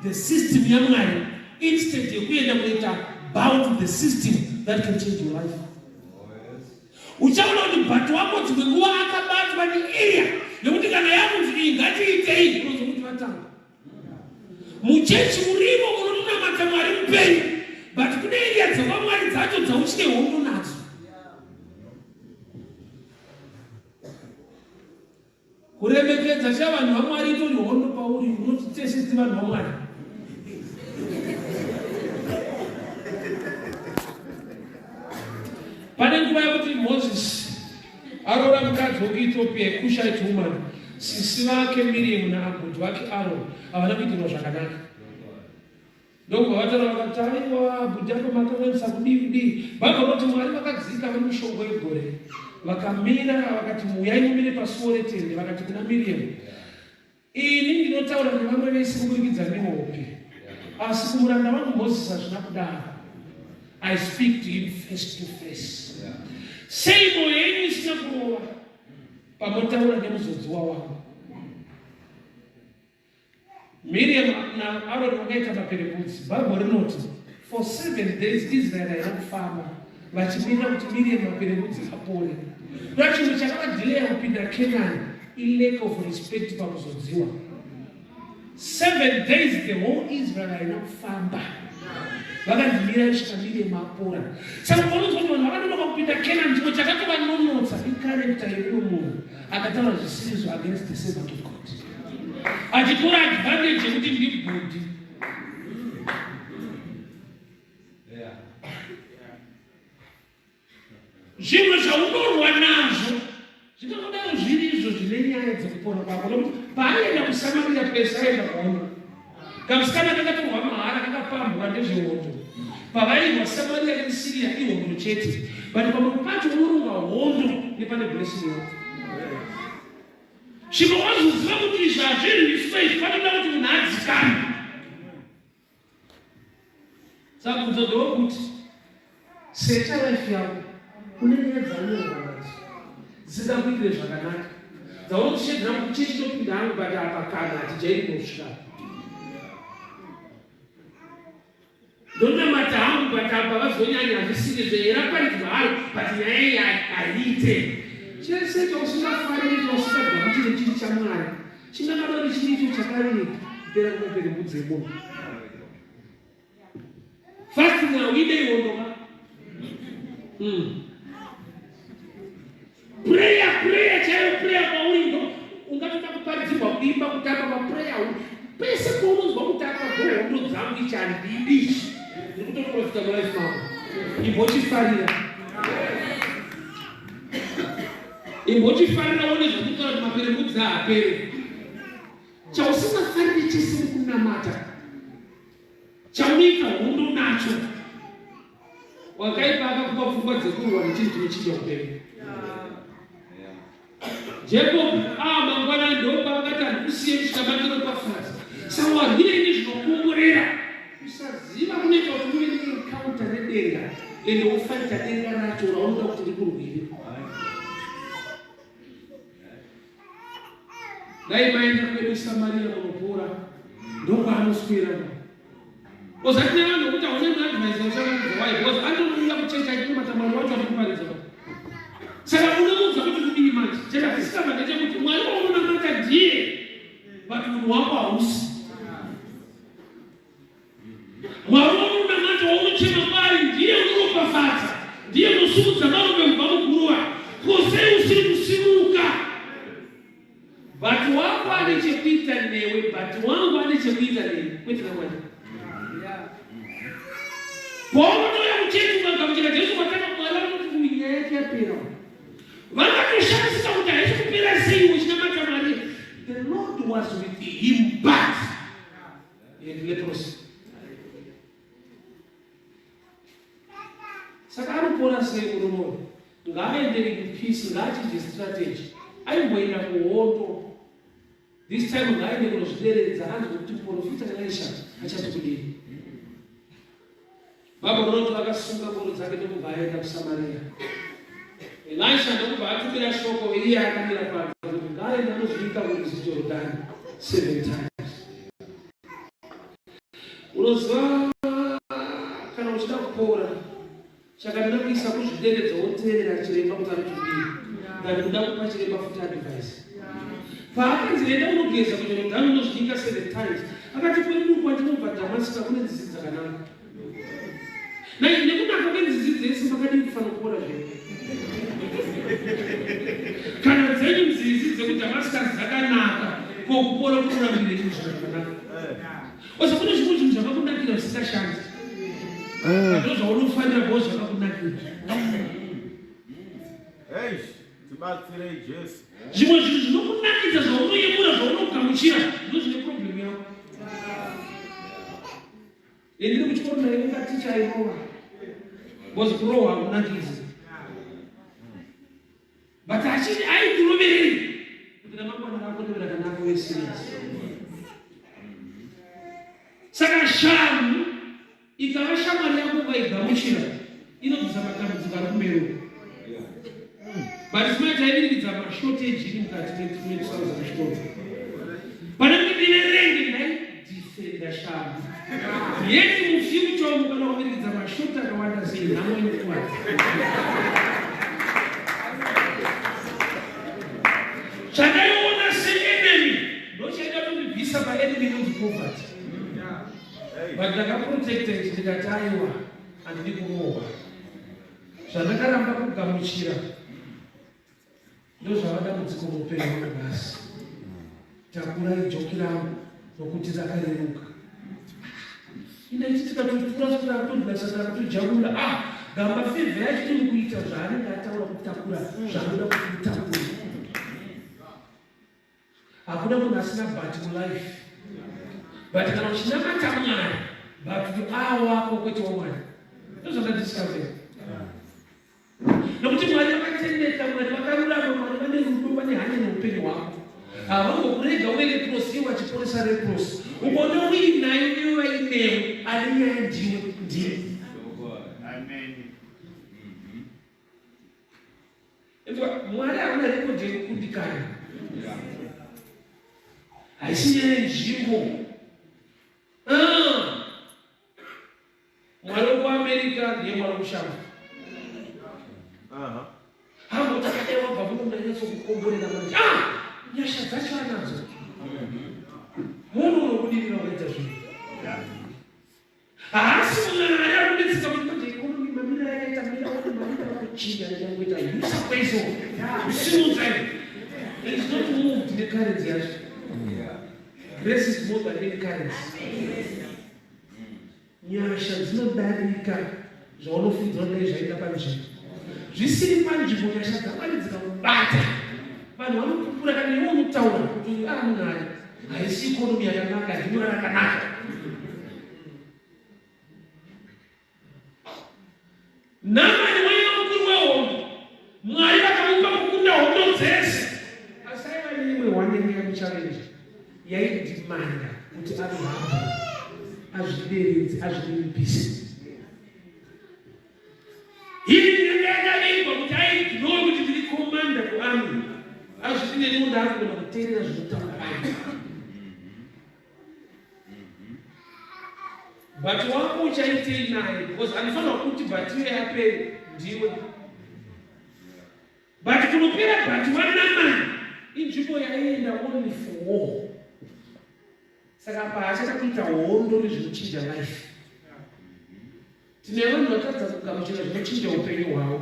the system yaMwari instead yekuenda kunoita bow to the system that can change your life. Uchaona kuti but wako dzimwe nguva akabatwa nearea yekuti kana yakunzi iyi ngatiitei unonzwa kuti vatanga muchechi urimo unotonamata Mwari mupenyu but kune area dzakwaMwari dzacho dzauchine hondo nadzo. Kuremekedza cha vanhu vaMwari itori hondo pauri unoti tese tiri vanhu vaMwari. Pane nguva yekuti Moses aroora mukadzi wekuEthiopia Cushite woman, sisi vake Miriam naabhuti vake Aaron havana kuitirwa zvakanaka. Ndokubva vataura vakati aiwa bhuti apo makanganisa kudii kudii. Bhaibheri rinoti Mwari vakadzika vari mushongwe yegore vakamira vakati uyai mumire pasuo retende vakati kuna Miriam ini ndinotaura nevamwe vese kuburikidza nehope asi kumuranda wangu Moses hazvina kudaro. I speak to him face to face. Sei mwoyo yenyu isina kurova pamotaura nemuzodziwa wangu? Miriam naAroni vakaita maperembudzi. Bhaibheri rinoti for seven days Israel haina kufamba vachimirira kuti Miriam maperembudzi apore. Kuda chinhu chakavadhileya kupinda Kenani ilack of respect pakuzodziwa. Seven days the whole Israel haina kufamba vakanzi mirai kusvika Miriam apora. Saka unonzwa kuti vanhu vakanonoka kupinda Kenani chimwe chakatovanonotsa icharacter yemumwe munhu akataura zvisirizvo against the servant of God. Achitora advantage yekuti ndibhudhi. Zvimwe zvaunorwa nazvo zvingangodaro zviri izvo zvine nyaya dzekupona kwako nokuti paaienda kuSamaria pese aienda kuhondo. Kamusikana kakatorwa mahara kakapambwa ndezvehondo. Pavairwa Samaria neSiria ihondo chete. But pamwe pacho unoronga hondo nepane blessing yako. Svika wazoziva kuti izvi hazvirwiswe izvi panoda kuti munhu adzikame. Saka bvunzo ndewokuti secha life yako une nyaya dzaunorwa nadzo dzisingakuitire zvakanaka dzaunoshedzera kuti chechi topinda hangu but apa kana hatijairi kunosvika ndonamata hangu but apa vazonyanya hazvisiri zveeraparidzwa haro but nyaya iyi haiite chese chausingafariri chausingagamuchire chiri chamwari chingangadaro chiri icho chakariri kupera kumapere mbudzi yemunhu fasting hauide ihondo ka mm. Prayer, prayer chaiyo prayer kwauri ndo ungatoda kuparidzirwa kuimba kutamba paprayer pese paunonzwa kuti apa ndohondo dzangu ichi handidi ichi ndiri kutoprofita mulife mako imbochifarira. Imbochifarira uone zvandikutaura kuti maperembudzi haapere. Chausingafariri chese mukunamata chaunoita hondo nacho wakaipa akakupa pfungwa dzekurwa nechinhu chinochinja upenyu. Jacob ah mangwana ndopaakati handikusiye kusvika mandiropafadza. Saka warwirei nezvinokomborera? Kusaziva kunoita kuti uve neencounter nedenga ende wofaita denga racho raunoda kuti rikurwire. Dai maenda kwedu Samaria munopora ndokwaanoswera. Ozati nevanhu vekuti hauna muadvise uchavaudza why because anonouya kuchechi achinamata Mwari wacho achikuparidza. Saka unomuudza kuti kudii manje? Chakatisikama ndechekuti Mwari waunonamata ndiye but munhu wako hausi. Mwari waunonamata waunochema kwaari ndiye unoropafadza, ndiye unosimudza marombe kubva muguruva. Ko sei usiri kusimuka? But wako ane chekuita newe, but wangu ane chekuita newe, kwete naMwari. Paunotouya kuchechi ukagamuchira Jesu kwatanga Mwari vanoti uyu nyaya yake yapera. Vangatoshamisika kuti haisi kupera sei uchinamata Mwari. The Lord was with him but he had leprosy. Saka anopora sei murume uyu? Ngaaende in peace, ngaachinje strategy. Aimboenda kuhondo. This time ngaaende kunozvideredza anzwe kuti muprofita Elisha achati kudini. Baba rinoti vakasunga ngoro dzake ndokubva aenda kuSamaria. Elisha ndokubva atumira shoko iye akamira panze kuti ngaaende anozviita kurwizi Jorodhani seven times. Unoziva kana uchida kupora chakanakisa kuzvideredza woteerera chiremba kuti anoti kudii than kuda kupa chiremba futi advice. Paakanzi enda unogeza kuJorodhani unozvinyika seven times akati kwedu kwandinobva Dhamasika kune nzizi dzakanaka. Nai nekunaka kwenzizi dzese makadii kufanira kupora zvenyu? Kana dzenyu nzizi dzekuDhamasika dzakanaka ko kupora kunorambirei kusvika zvakanaka? Osa kune zvimwe zvinhu zvakakunakira zvisingashandi. Ndo zvaunofanira kuva zvakakunakira. Hey, tibatsirei Jesu. Zvimwe zvinhu zvinokunakidza zvaunoyemura zvaunogamuchira ndo zvine problem yako. Ini ndiri kuchikoro ndaivenga ticha airova. Because kurohwa hakunakidzi. But achiti aikuroverei kuti ramangwana rako rive rakanaka uye serious. Saka shamhu ikava shamwari yako ukaigamuchira inobvisa matambudziko ari kumberi uko. But isu mai taivirikidza mashortage iri mukati metrouse kuchikoro. Pane kuti ndiverenge ndaidefenda shamhu. Yeti mufuture umu kana kuvirikidza mashoti akawanda sei nhamo inokuwadza. Chandaiona seenemy ndochaida kundibvisa paenemy inonzi poverty. But ndakaprotecta ichi ndikati aiwa handidi kurohwa. Zvandakaramba kugamuchira ndozvava dambudziko muupenyu hwangu nhasi. Takurai joki rangu nokuti rakareruka. Indaiti tikatotura tikatorwisa takutojamula ah gamba fevha yacho iri kuita zvaanenge ataura kutakura zvaanoda kuti utakure. Hakuna munhu asina but mulife. But kana uchinamata Mwari, but you are wako kwete waMwari. Ndozvandadiscover. Nokuti Mwari vakatendeka, Mwari vakarurama, Mwari vane rudo, vane hanya neupenyu hwako. Havangokurega uve leprosi ivo vachiporesa leprosi. Ukaona uinayo ivo vainewe, ane nyaya ndiwe ndiwe. Amen. Inzwa, Mwari haana rekodhi yekukundikana. Haisi nyaya yenzvimbo. Ah! Mwari wekuAmerica ndiye Mwari wekushamba. Hambo takadai wabva muno ndanyatsokukomborera manje. Ah! Nyasha dzacho anadzo. Munhu unobudirira ukaita zvinhu. Haasi Mwari ari kunditsitsa kuti manje economy mamiriro yakaita mira one mari kuchinja ndichangoita yusa kweso kusimudza is not moved necurrency yacho. Grace is more than any currency. Nyasha dzinodarika zvaunofungidzira kudai zvaenda panzvimbo. Zvisiri panzvimbo nyasha dzaMwari dzikakubata. Vanhu vanopupura kana iwe unotaura kuti uyu ari munhu ari haisi ikonomi yakanaka, ndimura rakanaka. Namani waiva mukuru wehondo, Mwari vakamupa kukunda hondo dzese, asi aiva neimwe hwande yamuchallenge yaidimanda kuti ave humble, azvideredze, azvininipise. Ini yanga yakavigwa kuti aignore kuti ndiri commander kuarmy, azviti neniwo ndaakugona kuteerera zvinotaura army. But wako uchaitei naye because anofanira kuti but iwe yapere ndiwe. But kunopera but waNamani inzvimbo yaienda only for war. Saka apa haachada kuita hondo nezvinochinja life. Tine vanhu vatadza kugamuchira zvinochinja upenyu hwavo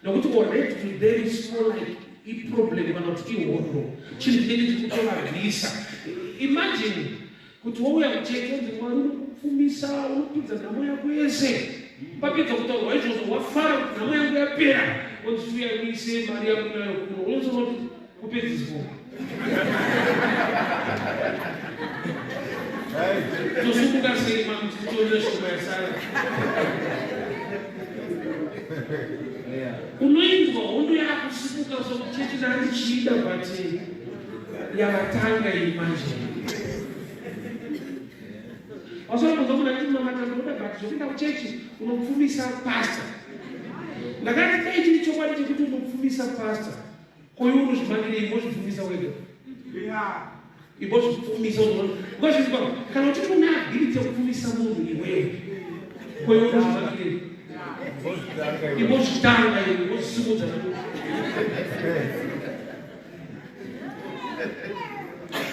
nokuti already to them is more like iproblem kana kuti ihondo, chinhu chinenge chiri kutovabvisa. Imagine kuti wouya kuchechi wonzi Mwari unokupfumisa, unopedza nhamo yako yese. Papedza kutaurwa izvozvo wafara kuti nhamo yangu yapera, wonzi chiuya uise mari yako nayo kuno, unonzwa kuti kupedziswa tosumuka sei mamu titoona shoma yasara. Unoinzwa hondo yakusimuka sokuchechi ndandichiida but yavatanga iyi manje. Wasora kunzwa munhu achiti mamata ndinoda but zvekuenda kuchechi unopfumisa pastor. Ndakati dai chiri chokwadi chekuti unopfumisa pastor, ko iwe unozvimakirei? Imbozvipfumisa wega, imbozvipfumisa unoona. Because zvizwa kana uchiti une ability yekupfumisa munhu iwewe, ko iwe unozvimakirei? Imbozvitanga iwe, imbozvisimudza.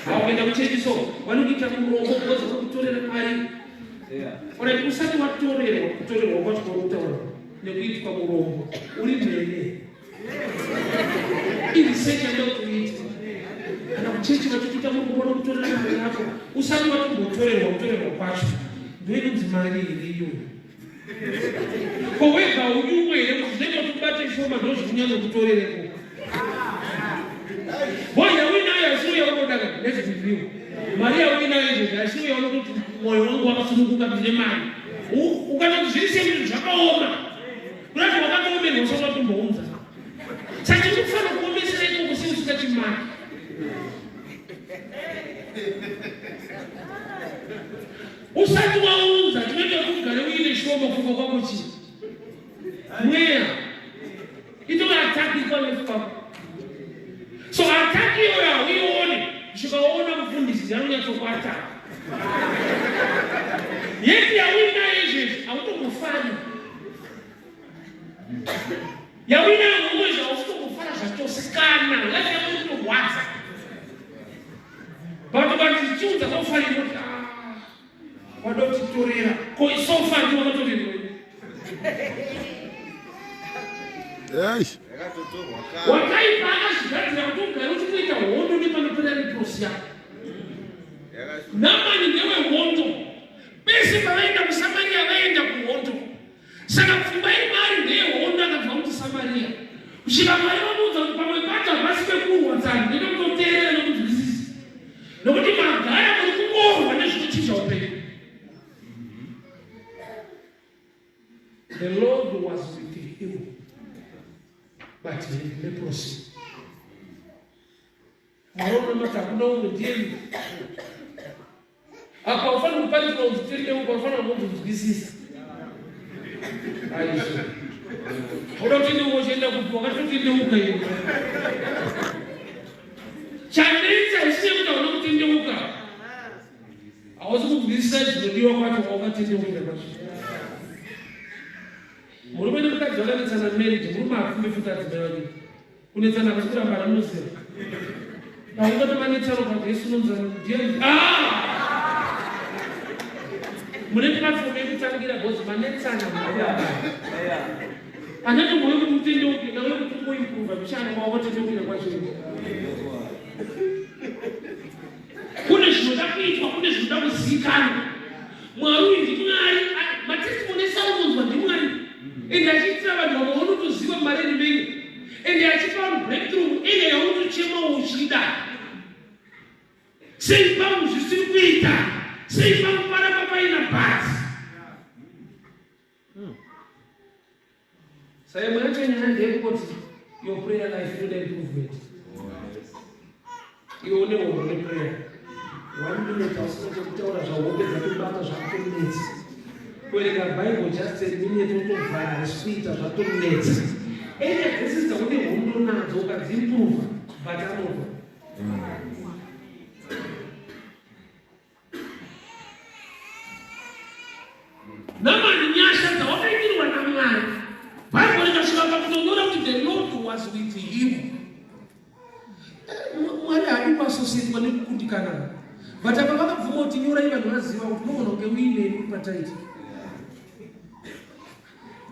Haukuenda kuchechi so vanokuita murombo because vanokutorera mari. Alright, usati watorerwa, kutorerwa kwacho kwauri kutaura nekuitwa murombo, uri mhene. Iresearch yandoda kuti uite. Kana kuchechi vachikuita murombo vanokutorera mari yako, usati watombotorerwa, kutorerwa kwacho ndoinonzi mari here iyoyo? Ko wega unyumwe here kuti zvinoita kuti ubate shoma ndozvikunyanya kutorereko? Boy yauinayo haisi uya unoda ka, let's be real. Mari yauinayo izvezvi haisi uya unototi mwoyo wangu wakasununguka ndine mari. Ukatoti zviri sei kuti zvakaoma, kurati wakatoomerwa usati watombounza. Saka chiri kufanira kuomesera ikoko sei usingachimaki? Usati waunza chinoita kuti ugare uine shoma kufunga kwako chii? Mweya. Itori attack iri palife pako. So attack iyoyo hauione kusvika waona mufundisi anonyatsokuataka. Yeti yauinayo izvezvi hautombofari. Yauinayo nhombo izvi hautombofara zvachose kana life yako iri kutorwadza. But ukatichiudza kaufarira kuti ah, wada kutitorera ko so far ndiwo wakatorerwa. Wakaipa akazvigadzira kuti ugare uchingoita hondo nepanopera leprosi yako. Namani ndewehondo. Pese pavaenda kuSamaria vaienda kuhondo. Saka pfungwa iri maari ndeyehondo akabva kuti Samaria. Kusvika Mwari vamuudza kuti pamwe pacho hapasi pekurwa tsani, ndinokutoteerera nokunzwisisa. Nokuti magara muri kungorwa nezvinochinja upenyu. The Lord was with him, but he had leprosy. Mwari unonamata hakuna umwe ndiye. Apa ufanira kuparidzwa kunzi tendeuka, ufanira kunzi nzwisisa. Aizvo. Unoda kutendeuka uchienda kupi? Wakatotendeuka iwe. Chanetsa haisi yekuti hauna kutendeuka. Hausi kunzwisisa zvinodiwa kwacho kwawakatendeukira kwacho. Murume nemukadzi vakanetsana marriage, murume hapfume futi adzimai vake. Kunetsana hakusi kurambana munoziva. Paungati manetsano pajesu unonzi ndiye ah! Mune platform yekutangira because manetsana mukurambana. Anenge mwoyo kuti utendeuke nawe kuti ungoimprova mishana kwawakatendeukira kwacho. Kune zvinoda kuitwa, kune zvinoda kuzivikanwa. Mwari uyu ndiMwari, matestimony ese aunonzwa ndiMwari. Ende achiitira vanhu vamwe vaunotoziva mumareni menyu. Ende achipa vanhu breakthrough muarea yaunotochema uchida. Sei pangu zvisiri kuita? Sei pangu paramba paina bhazi? Saka imwe yacho nyaya ndeyekungoti your prayer life inoda improvement. Iwe une hondo neprayer. One minute hausina chekutaura zvahope dzatobata zvakutonetsa. Kuverenga Bible just a minute wotovhara harisi kuita zvatonetsa. Area dzese dzaune hondo nadzo ukadziimprova but anobva. Namani nyasha dzawakaitirwa naMwari. Bible rikasvika pakutonyora kuti the Lord was with him. Eh, Mwari haadi kuasosietwa nekukundikana. But apa vakabvuma kuti nyorai vanhu vaziva kuti unogona kunge uineni pataiti.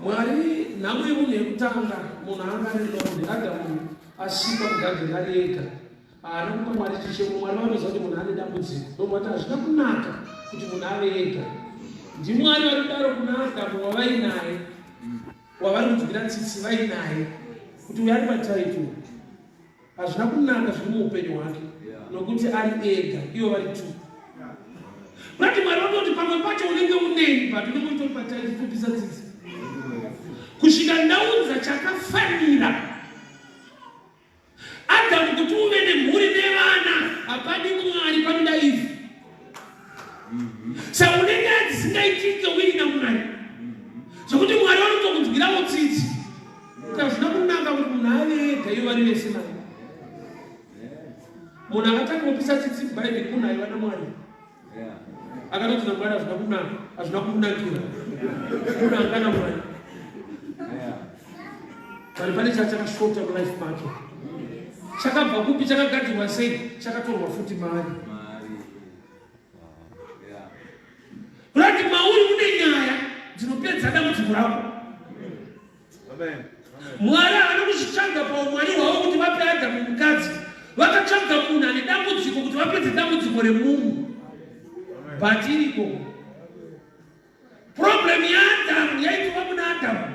Mwari nhamo yemunhu yekutanga munhu anga ari lonely Adamu asikwa mugadheni ari ega. Haana kupa Mwari chichemo. Mwari vanoziva kuti munhu ane dambudziko. Ndobva vati hazvina kunaka kuti munhu ave ega. NdiMwari vari kudaro kuna Adhamu wavainaye, wavari kunzwira tsitsi vainaye, kuti uyo ari pataiti uyu. Hazvina kunaka zviri muupenyu hwake nokuti ari ega, ivo vari two. Kurati Mwari vanoti pamwe pacho unenge uneni but unenge uchitori pataiti topisa tsitsi kusvika ndaunza chakafanira Adamu kuti uve nemhuri nevana hapadi Mwari panoda ivhu. Saka une nyaya dzisingaitike uina Mwari zvekuti Mwari vanotokunzwirawo tsitsi. Kuti hazvina kunaka kuti munhu ave ega ivo vari vese naye. Munhu akatanga kupisa tsitsi muBhaibheri munhu aiva naMwari. Akatoti naMwari hazvina kunaka, hazvina kumunakira. Munhu anga naMwari. But pane chachakashota mulife make. Chakabva kupi, chakagadzirwa sei, chakatorwa futi maari. Kurati mauri mune nyaya dzinopedza dambudziko rako. Mwari havana kuzvitsvaga paumwari hwavo kuti vape Adhamu mukadzi. Vakatsvaga munhu ane dambudziko kuti vapedze dambudziko remunhu. But iriko. Problem yaAdhamu yaitova muna Adhamu.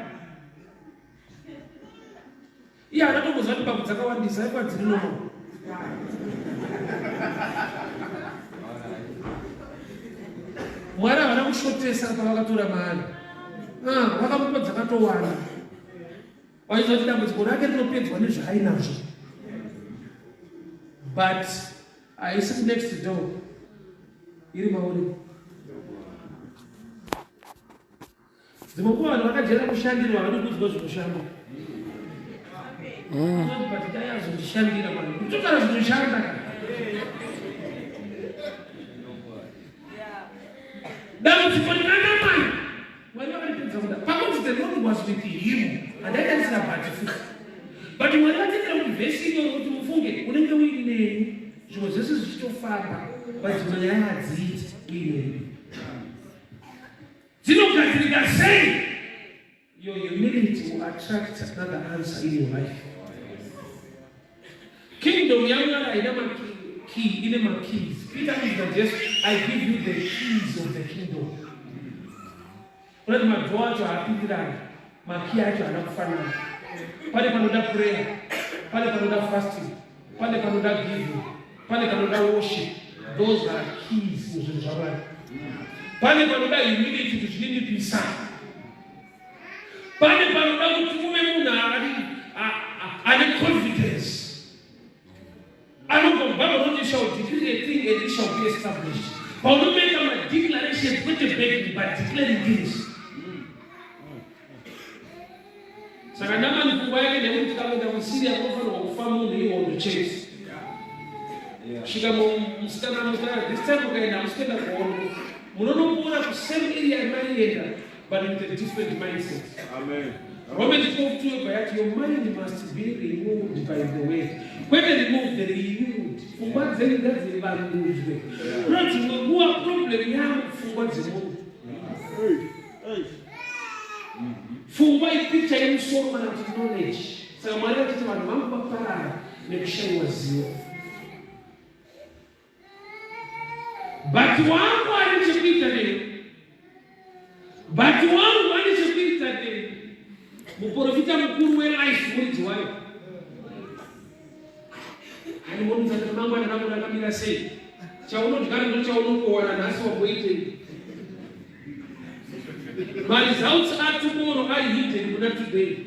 Iye haana kumbozwa kuti mbabvu dzakawandisa aiwa dziri normal. Mwari havana kushotesa pavakatora maari. Ah, vakamupa dzakatowanda. Vachiziva kuti dambudziko rake rinopedzwa nezvaainazvo. But haisi next door iri mauri. Dzimwe nguva vanhu vakajaira kushandirwa havadi kuudzwa zvinoshanda. But dai azondishandira mani. Kutotara zvinoshanda. Dambudziko rinanamai Mwari vakaripedza kuda. Pakunzi the Lord was with him. Handaitarisira but futi. But Mwari vatendera kuti vhesi inyoro kuti mufunge unenge uineni zvimwe zvese zvichitofamba but dzimwe nyaya hadziiti uineni. Dzinogadzirika sei? Your humility will attract another answer in your life. Kingdom yaMwari haina makey, ine makeys. Peter anonzi naJesu, I give you the keys of the kingdom. Kunati madhoo acho haapindirani, makey acho haana kufanana. Pane panoda prayer, pane panoda fasting, pane panoda giving, pane panoda worship. Those are keys muzvinhu zvaMwari. Pane panoda humility kuzvininipisa. Pane panoda kuti uve munhu ari ane confidence. Anobva muBible rinoti shall decree a thing and it shall be established. Paunomeka madeclarations kwete begging but declaring things. Saka Namani pfungwa yake ndeyekuti tikakuenda kuSyria kunofanirwa kufa munhu ihondo chete. Svika musikana anotara this time ukaenda hamusi kuenda kuhondo. Munonopora kusame area yamaienda but with a different mindset. Amen. Romans 12:2 yobva yati your mind must be renewed by the way. Kwete removed, renewed. Pfungwa dzenyu ngadzivandudzwe. Kunoti dzimwe nguva problem yangu pfungwa dzemunhu. Pfungwa ipicture yemusoro kana kuti knowledge. Saka Mwari vachiti vanhu vangu vaparara nekushaiwa zivo. But wangu ane chekuita nei? But wangu ane chekuita nei? Muprofita mukuru welife muridzi wayo. yakamira sei. Chaunodyara ndochaunokowana nhasi wamboitei. Maresults atomorrow ari hidden kuna today.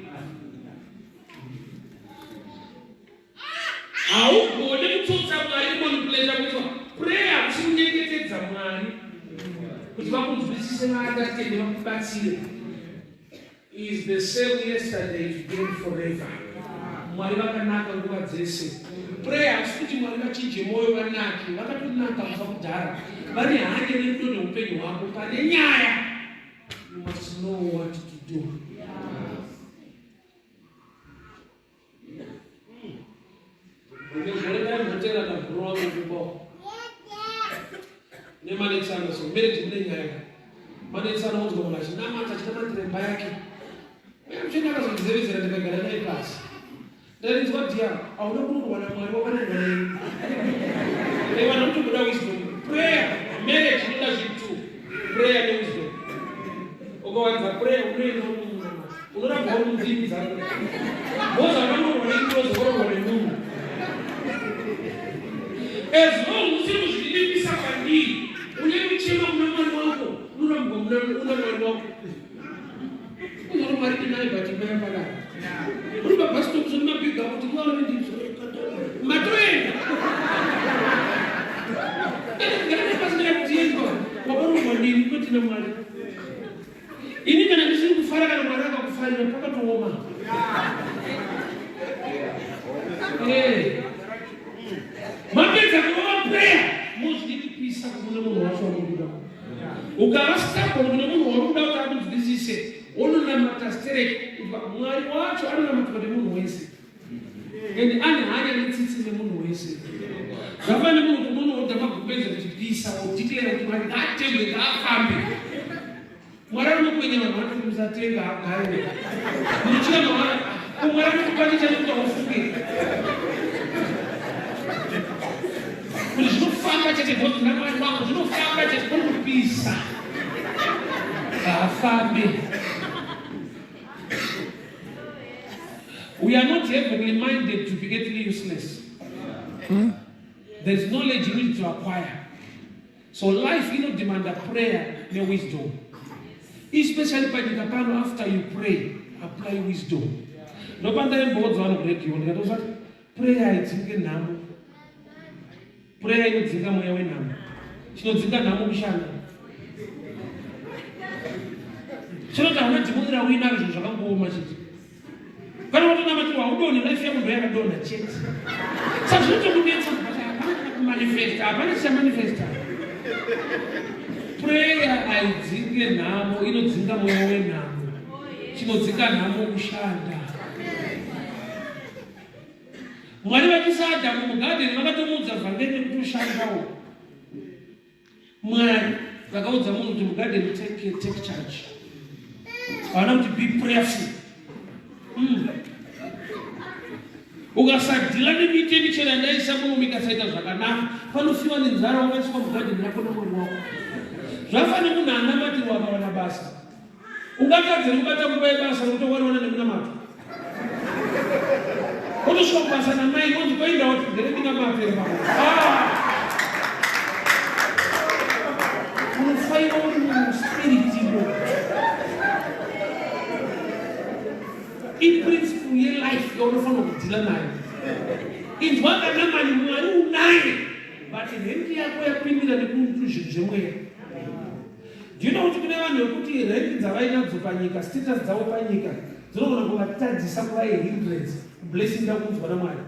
Haugone kutsotsa Mwari kumanipulata kuitwa prayer hakusi kunyengetedza Mwari kuti vakunzwisise vaunderstande vakubatsire. Is the same yesterday, today and forever. Mwari vakanaka nguva dzese. Prayer hakusi kuti Mwari vachinje mwoyo vanake, vakatonaka kubva kudhara. Vane hanya nerudo neupenyu hwako. Pane nyaya, you must know what to do. Rimwe gore ndaimbotera nabhuru wangu kumba uko. Nemanetsana so marriage mune nyaya ka. Manetsana unzwa munhu achinamata achinamatira imba yake. Uye muchena akazondizevezera ndikagara naye pasi. Ndarinzwa dia hauna kuroorwa naMwari wakaroorwa neni. Dai vanhu vanotomboda wisdom. Prayer, marriage inoda zvinhu two. Prayer newisdom. Ukawanza prayer unoenda unoramba uri mundimi dzako. Boza vanorwa nengirozi vororwa nemunhu. As long usiri kuzvininipisa kwandiri, une kuchema kuna Mwari wako, unorambwa una Mwari wako. Unoro Mwari ndinaye but imba yaparara. Uri pabus stop zvino mabhiga kuti mwana ndizvo. Matoenda. Ndakagara pasi ndakatiendwa. Wakarongwa ndini kwete naMwari. Ini kana ndisiri kufara kana Mwari akakufarira pakatooma. Eh. Mapedza kurova prayer mozvidikipisa kune munhu wacho wamukuda. Ukava stubborn kune munhu wauri kuda kuti akunzwisise wononamata stereki Mwari wacho anonamatwa nemunhu wese and ane hanya netsitsi nemunhu wese. Zvafana nemunhu kuti unonoodha magumbeze kuti pisa wodeclare kuti Mwari ngaatengwe ngaafambe. Mwari anokwenya vanhu vati musatenga agare. Muchira mawara ko Mwari anokupa chichani kuti aufunge. Kuti zvinofamba chete because ndina Mwari wangu zvinofamba chete kuri kupisa. Haafambe. We are not heavenly minded to be earthly useless. There is knowledge you need to acquire. So life inodemanda prayer newisdom. Especially panyika pano after you pray, apply wisdom. Ndopandaimboudza vanhu kuredio ndikatoza kuti prayer haidzinge nhamo. Prayer inodzinga mweya wenhamo. Chinodzinga nhamo kushanda. Chinoti hauna dhimoni rauinaro zvinhu zvakangooma chete. Kana watonamatirwa haudonhi life yako ndoyakadonha chete. Saka zvinotokunetsa kuti hapana kana kumanifesta, hapana chichamanifesta. Prayer haidzinge nhamo, inodzinga mweya wenhamo. Chinodzinga nhamo kushanda. Mwari vachisa Adamu mugadheni vakatomuudza vhangeri rekuti ushandawo. Mwari vakaudza munhu kuti mugadheni take, take charge. Havana kuti be prayerful. Ukasadhila nemiti yemichero yandaisa muno ikasaita zvakanaka, panofiwa nenzara wakaiswa mugadheni rako namwari wako. Zvafanira munhu anamatirwa akawana basa. Ungatadze kubata nguva yebasa nokuti wariwana nemunamato. Wotosvika kubasa namai wonzi koenda wati ndere minamato here baba. Ah! Unofaiwa uri muspirit imo. Iprinciple yelife yaunofanira kudhila nayo. Inzwa kanamani Mwari unaye but rent yako yapindira nekuzvinhu zvemweya. Do you know kuti kune vanhu vekuti rank dzavainadzo panyika, status dzavo panyika dzinogona kuvatadzisa kuva a hindrance blessing ndakunzwa naMwari.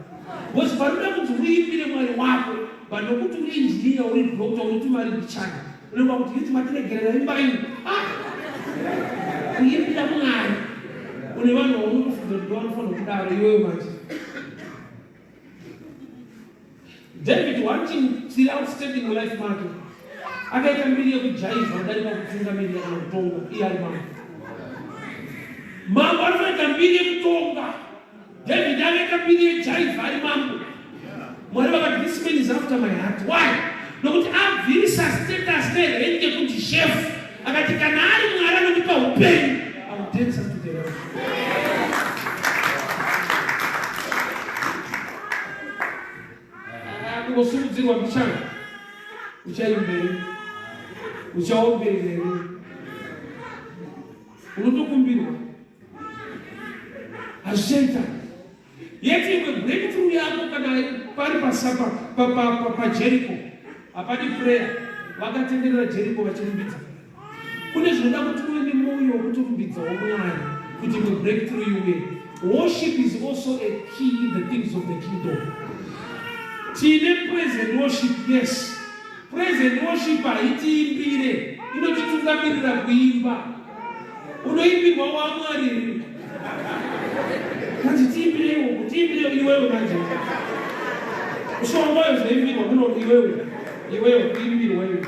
Because panoda kunzi uimbire Mwari wako, but nokuti uri engineer, uri doctor, uri tumari mbichana, unenge wakuti yiti matiregerera imbai. Ah! Kuimbira Mwari. Une vanhu vaunotofunga kuti ndovanofanira kudaro iwewe manje. David one thing chiri outstanding mulife make akaita mbiri yekujaivha kudarika kutungamirira kana kutonga iye ari mambo. Mambo anoita mbiri yekutonga. David akaita mbiri yejaivha ari mambo. Mwari vakati this man is after my heart. Why? Nokuti abvisa status nerank yekuti chef akati kana ari Mwari anondipa upenyu I will dance unto the Lord. Kungosimudzira Kusimudzirwa mbichana. Uchaimbei? Uchaombei? Unotokumbirwa. Hazvichaita. Yet imwe breakthrough yako kana pari pasapa paJericho hapadi prayer vakatenderera Jericho vachirumbidza. Kune zvinoda kuti uve nemwoyo wekutorumbidzawo Mwari kuti imwe breakthrough iuye. Worship is also a key in the things of the kingdom. Tine praise and worship, yes. Praise and worship haitiimbire, inotitungamirira kuimba. Unoimbirwa waMwari here? Kanzi tiimbireiwo, tiimbireiwo iwewe manje. Usongoyo zvinoimbirwa kuno iwewe. Iwewe kuimbirwa iwe.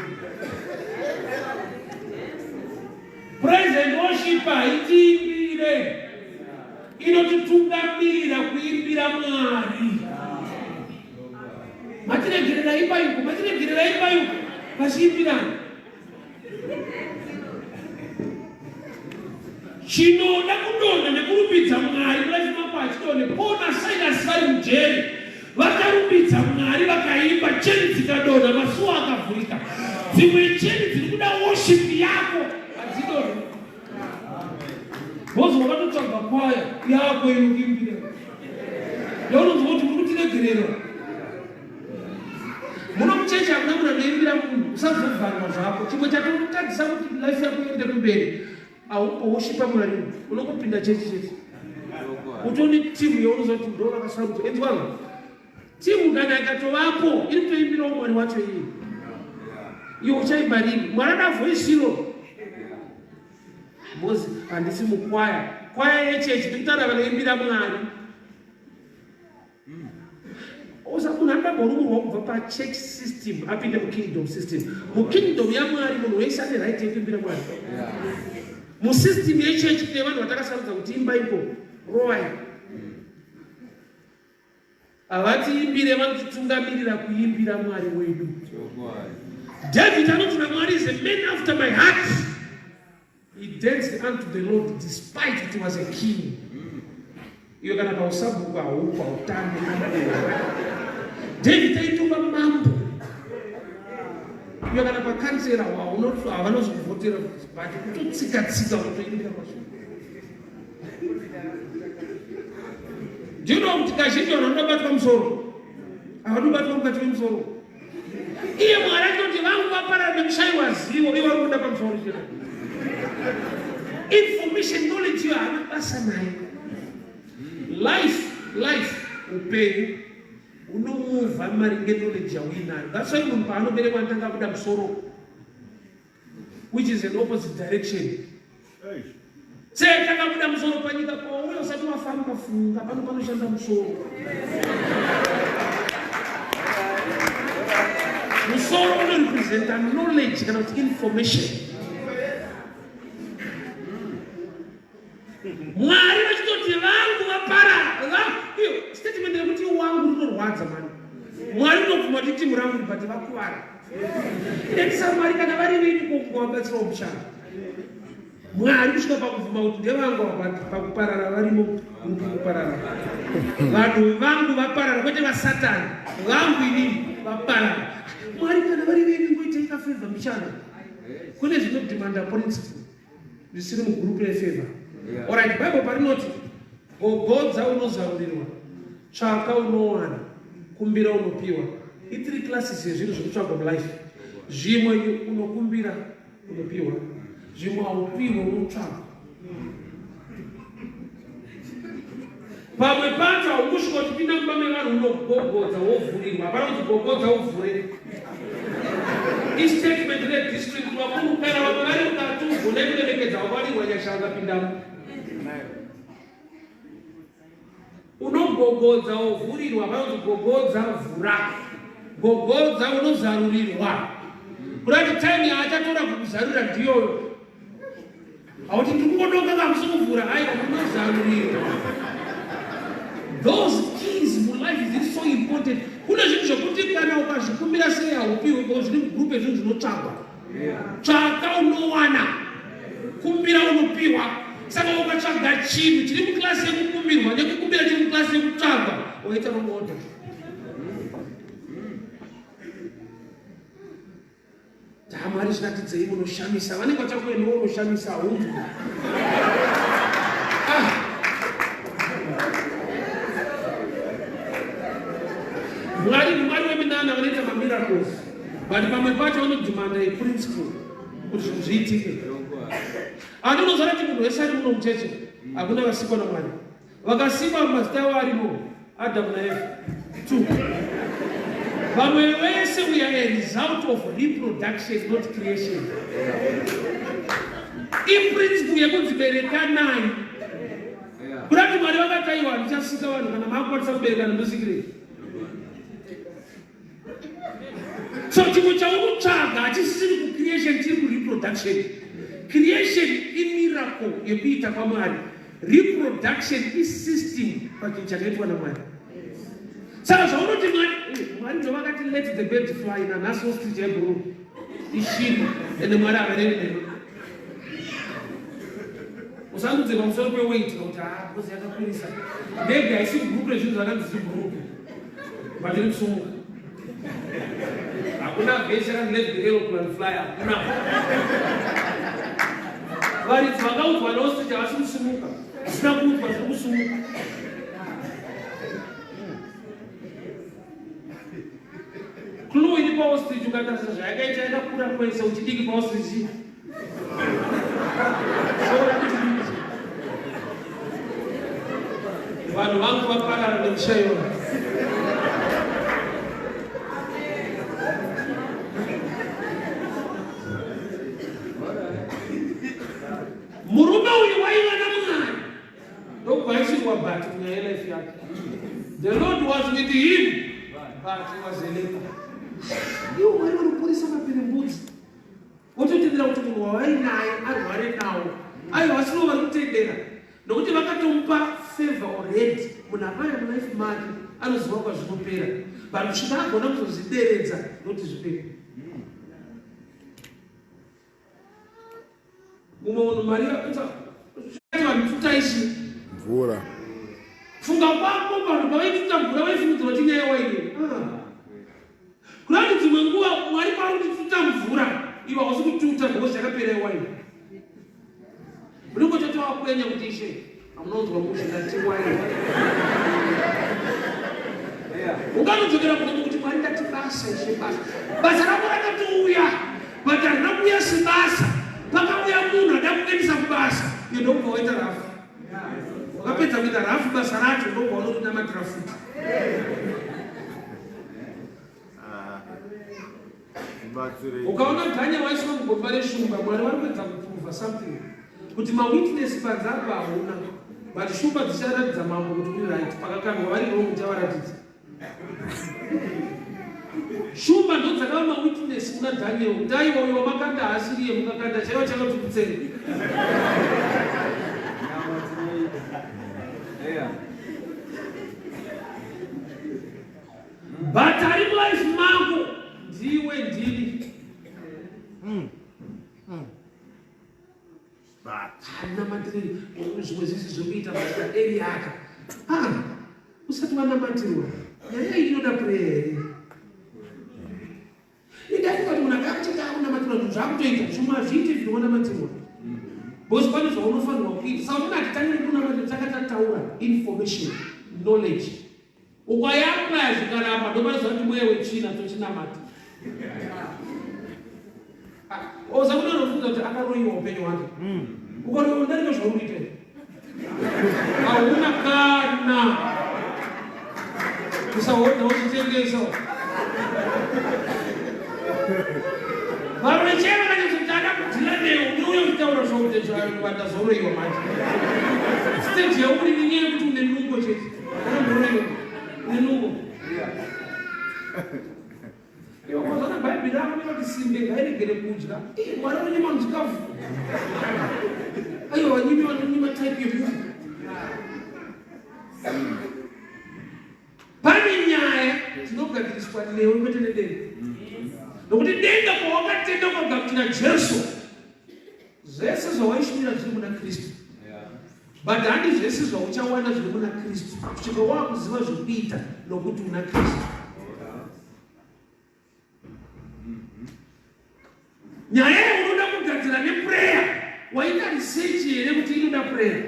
Praise and worship haitiimbire. Inotitungamirira kuimbira Mwari. Matiregerera imba yuko, matiregerera imba yuko. Vachiimbirana. Chinoda kudonha nekurumbidza Mwari mulife mako hachidonhe. Paul naSilas vari mujeri vakarumbidza Mwari vakaimba, cheni dzikadonha, masuo akavhurika. Dzimwe cheni dziri kuda worship yako hadzidonhe. Bozi wakatotsvaga kwaya yako inokuimbira yaunonzwa kuti uri kutiregerera muno muchechi hakuna munhu anoimbira munhu usazovharwa zvako chimwe chatotadzisa kuti life yako iende kumberi aumbowoshipa mwari unongopinda chechi chete utoni timu yaunoziva kuti ndo vakasarudzwa enzwanga timu kana ikatovapo iri kutoimbirawo mwari wacho iye iwe uchaimba rini mwari ada voice iro because handisi mukwaya kwaya yechechi ndikutaura vanoimbira mwari Osa munhu anoda kumborumurwa kubva pachurch system apinde mukingdom system. Mukingdom yaMwari munhu wese ane right yekuimbira Mwari. Musystem yechurch kune vanhu vatakasarudza kuti imba iko rovai. Havatiimbire vanotitungamirira kuimbira Mwari wedu. David anoti naMwari is a man after my heart. He danced unto the Lord despite it was a king. Iyo kana pausabhuku haupo hautambi. David aitova mambo. Iyo kana pakansera havanozokuvhotera but kutotsika tsika kutoimbira kwazvo. Do you know kuti kazhinji vanhu vanobatwa musoro? Havanobatwa mukati memusoro. Iye Mwari achitoti vangu vaparara nekushaiwa zivo, ivo vari kuda pamusoro chete. Information knowledge iyo haana basa nayo. Life, life, upenyu unomuvha maringe knowledge yauinayo. That's why munhu paanoberekwa anotanga kuda musoro which is an opposite direction. Sei takabuda musoro panyika pauya usati wafamba funga pano panoshanda musoro. Musoro unorepresenta knowledge kana kuti information. Mwari vachitoti vangu vaparara. Iyo statement yekuti wangu rinorwadza mani. Mwari unobvuma kuti timu rangu but vakuvara. Ndendisa Mwari kana vari venyu kokuvabatsirawo mushando. Mwari kusvika pakubvuma kuti ndevangu ava pakuparara varimo gurupu kuparara. Vanhu vangu vaparara kwete vasatani. Vangu inini vaparara. Mwari kana vari venyu ngoitei kafevha mbichana. Kune zvinodemanda principle zvisiri mugurupu refevha. Alright, Bible parinoti gogodza unozarurirwa, tsvaka unowana, kumbira unopiwa. Ithree classes yezvinhu zvekutsvagwa mulife. Zvimwe unokumbira unopiwa zvimwe haupiwe unotsvaga pamwe pacho haungosvika uchipinda mumba mevanhu unogogodza wovhurirwa hapana kuti gogodza uvhure istatement redistrict vakuru kana vamwe vari mukati ugone kuremekedza wavarirwa nyasha ukapindamo Unogogodza wovhurirwa, vanonzi gogodza vhura, gogodza unozarurirwa. Kurati time yaachatora kukuzarurira ndiyoyo. Hauti ndiri kungodoka kakusi kuvhura, aiwa unozarurirwa. Those keys mulife is so important. Kune zvinhu zvekuti kana ukazvikumbira sei haupiwe because zviri mugroup yezvinhu zvinotsvagwa. Tsvaka unowana, kumbira unopiwa. Saka ukatsvaga chinhu chiri muklasi yekukumbirwa nekukumbira chiri muklasi yekutsvagwa, waita wrong order. Mwari zviratidzei munoshamisa. Vanenge vachakuendiwo unoshamisa haunzwi. Ah. Mwari Mwari weminana vanoita mamiracles but pamwe pacho vanodhimanda yeprinciple kuti zvinhu zviitike. Andinoziva kuti munhu wese ari muno mucheche hakuna vasikwa naMwari. Vakasikwa mazita avo arimo Adamu naEva. Two. Vamwe vese we are a result of reproduction not creation. Iprinciple yekunzi berekanai. Kuda kuti Mwari vakataiwa handichasika vanhu kana maakukwanisa kuberekana ndosikirei. So chimwe chaunotsvaga hachisisiri kucreation chiri kureproduction. Creation imiracle yekuita kwaMwari. Reproduction isystem pachinhu chakaitwa naMwari. Saka zvaunoti Mwari, eh, Mwari ndo vakati let the bird fly nanhasi ostrich yebhuru ishiri ende Mwari havarevi neno. Usandudze pamusoro peweight kuti ah because yakakwirisa. Ndege haisi group rezvinhu zvakanzi zvigroup. But iri kusumuka. Hakuna vhesi yakanzi let the aeroplane fly hakuna. Varidzi vakaudzwa neostrich havasi kusumuka. Zvisina kuudzwa zviri kusumuka. Clue iri paostrich ukatarisa zvayakaita yakakura kwese uchidiki paostrich. Vanhu vangu vaparara nekushaiwa. Murume uyu waiva naMwari ndokubva aisirwa but munyaya yelife yake. The Lord was with him but he was a leper. Iwo Mwari vanoporesa maperembudzi. Vototendera kuti munhu wavainaye arware nawo. Aiwa vasivo vari kutendera nokuti vakatomupa favor already. Munhu apaya mulife make anoziva kwazvinopera but kusvika agona kuzozvideredza nokuti zvipere. Mumwe munhu mari yakuita vanhu tuta ichi mvura. Funga kwako vanhu pavaituta mvura vaifungidzira kuti inyaya waini. Ah. Kuda kuti dzimwe nguva Mwari paari kutituta mvura iwe hausi kututa because yakapera iwaini. Unenge uchati wakwenya kuti ishe hamunonzwa mushe ndati waini. Unganodzokera kunomo kuti Mwari ndati basa ishe basa. Basa rako rakatouya but harina kuuya sebasa. Pakauya munhu ada kuendesa kubasa iwe ndokubva waita rafu. Wakapedza kuita rafu basa racho ndokubva unorinamatira futi. Ukaona Daniel waiswa mugomba reshumba, Mwari vari kuedza kuprova something kuti mawitness panze apa hauna, but shumba dzicharatidza mambo kuti uri right. Pakakandwa vari wrong uchavaratidza. Shumba ndo dzakava mawitness kuna Daniel kuti aiwa uyo wamakanda haasiriye, mukakanda chaiva chaiva tikutseni. But ari mulife mako ndiwe ndini. Hanamatirei zvimwe zvisi zviri kuita basa eri yaka. Ah, usati wanamatirwa. Nyaya iyi inoda prayer here? Indafunga kuti munhu akakucheka akunamatirwa zvinhu zvakutoita zvimwe hazviite zvinonamatirwa. Because pane zvaunofanirwa kuita. Saka unoona hatitangiri kunamatira takatataura information, knowledge. Ukayamwa zvikaramba ndopanoziva kuti mweya wetsvina tochinamata. Oza kuti unofunga kuti akaroyiwa upenyu hwake. Ukaroyiwa ndarika zvauri kuita. Hauna kana. Usahodha uchitengesa. Varume chero kana kuti ada kudhila newe unouya uchitaura zvakuti zvandazoroyiwa manje. Stage yauri nenyaya yekuti une nungo chete. Iwe Bhaibheri rako rinoti simbe ngairegere kudya. Mwari unonyima vanhu chikafu. Aiwa vanyimi vanonyima type yemunhu. Pane nyaya dzinogadziriswa newe kwete nedenga. Nokuti denga pawakatenda ukagamuchira Jesu Zvese zvawaishumira zviri muna Kristu. But handi zvese zvauchawana zviri muna Kristu. Kusvika wakuziva zvekuita nokuti una Kristu. Nyaya yaunoda kugadzira neprayer, waita research here kuti inoda prayer?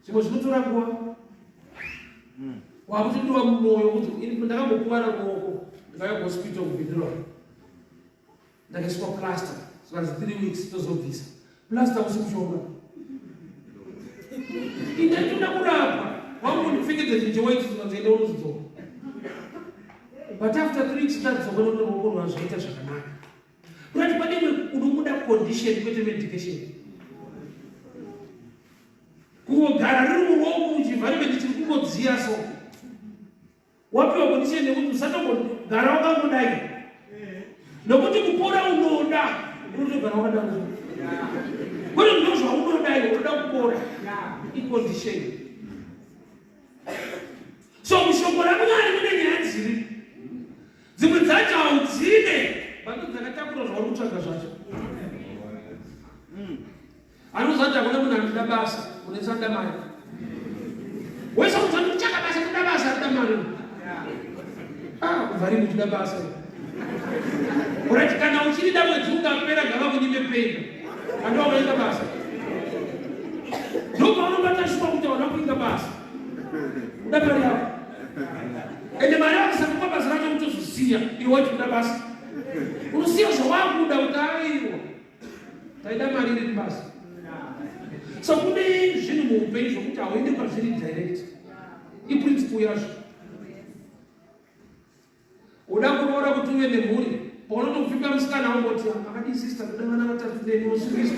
Zvimwe zvinotora nguva. Wakutodiwa mumwoyo kuti ndakambokuvara ruoko ndikauya kuhospital kubhindura. Ndakaiswa plaster zvikanzi 3 weeks tozobvisa plaster usi mushonga. Indaitoda kurapwa wangondipfekedza chinhu chewaiti zvikanzi enda unozodzoka. But after 3 weeks ndadzoka nokuti ruoko rwazvaita zvakanaka. Kurati pane imwe unomuda condition kwete medication. Kungogara riri muruoko muchienvironment chiri kungodziya so. Wapiwa condition yekuti usatombogara wakangodai. Nokuti kupora unoda unotogara wakadaro. Kwete ndozvaunoda iwe unoda kupora. Icondition. So mushoko raMwari mune nyaya dziri dzimwe dzacho haudzide but dzakatakura zvauri kutsvaga zvacho. Anoziva kuti hakuna munhu anoda basa unetsa anoda mari. Wese unonzwa kuti kutsvaka basa kuda basa anoda mari. Ah, kubva rini uchida basa? Urati kana uchirida mwedzi ukapera ngava kunyime penda. Andu wakaita basa. Ndopaunobata shuwa kuti hauna kuita basa. Uda mari yako. Ende mari yako sakupa basa racho kutozosiya iwe waiti kuda basa. Unosiya zvawakuda kuti aiwa. Taida mari iri basa. So kune zvinhu muupenyu zvokuti hauende kwazviri direct. Iprinciple yazvo. Uda kuroora kuti uve nemhuri. Paunotopfimba musikana wongoti akadii sister kuda vana vatatu neni wosungiswa.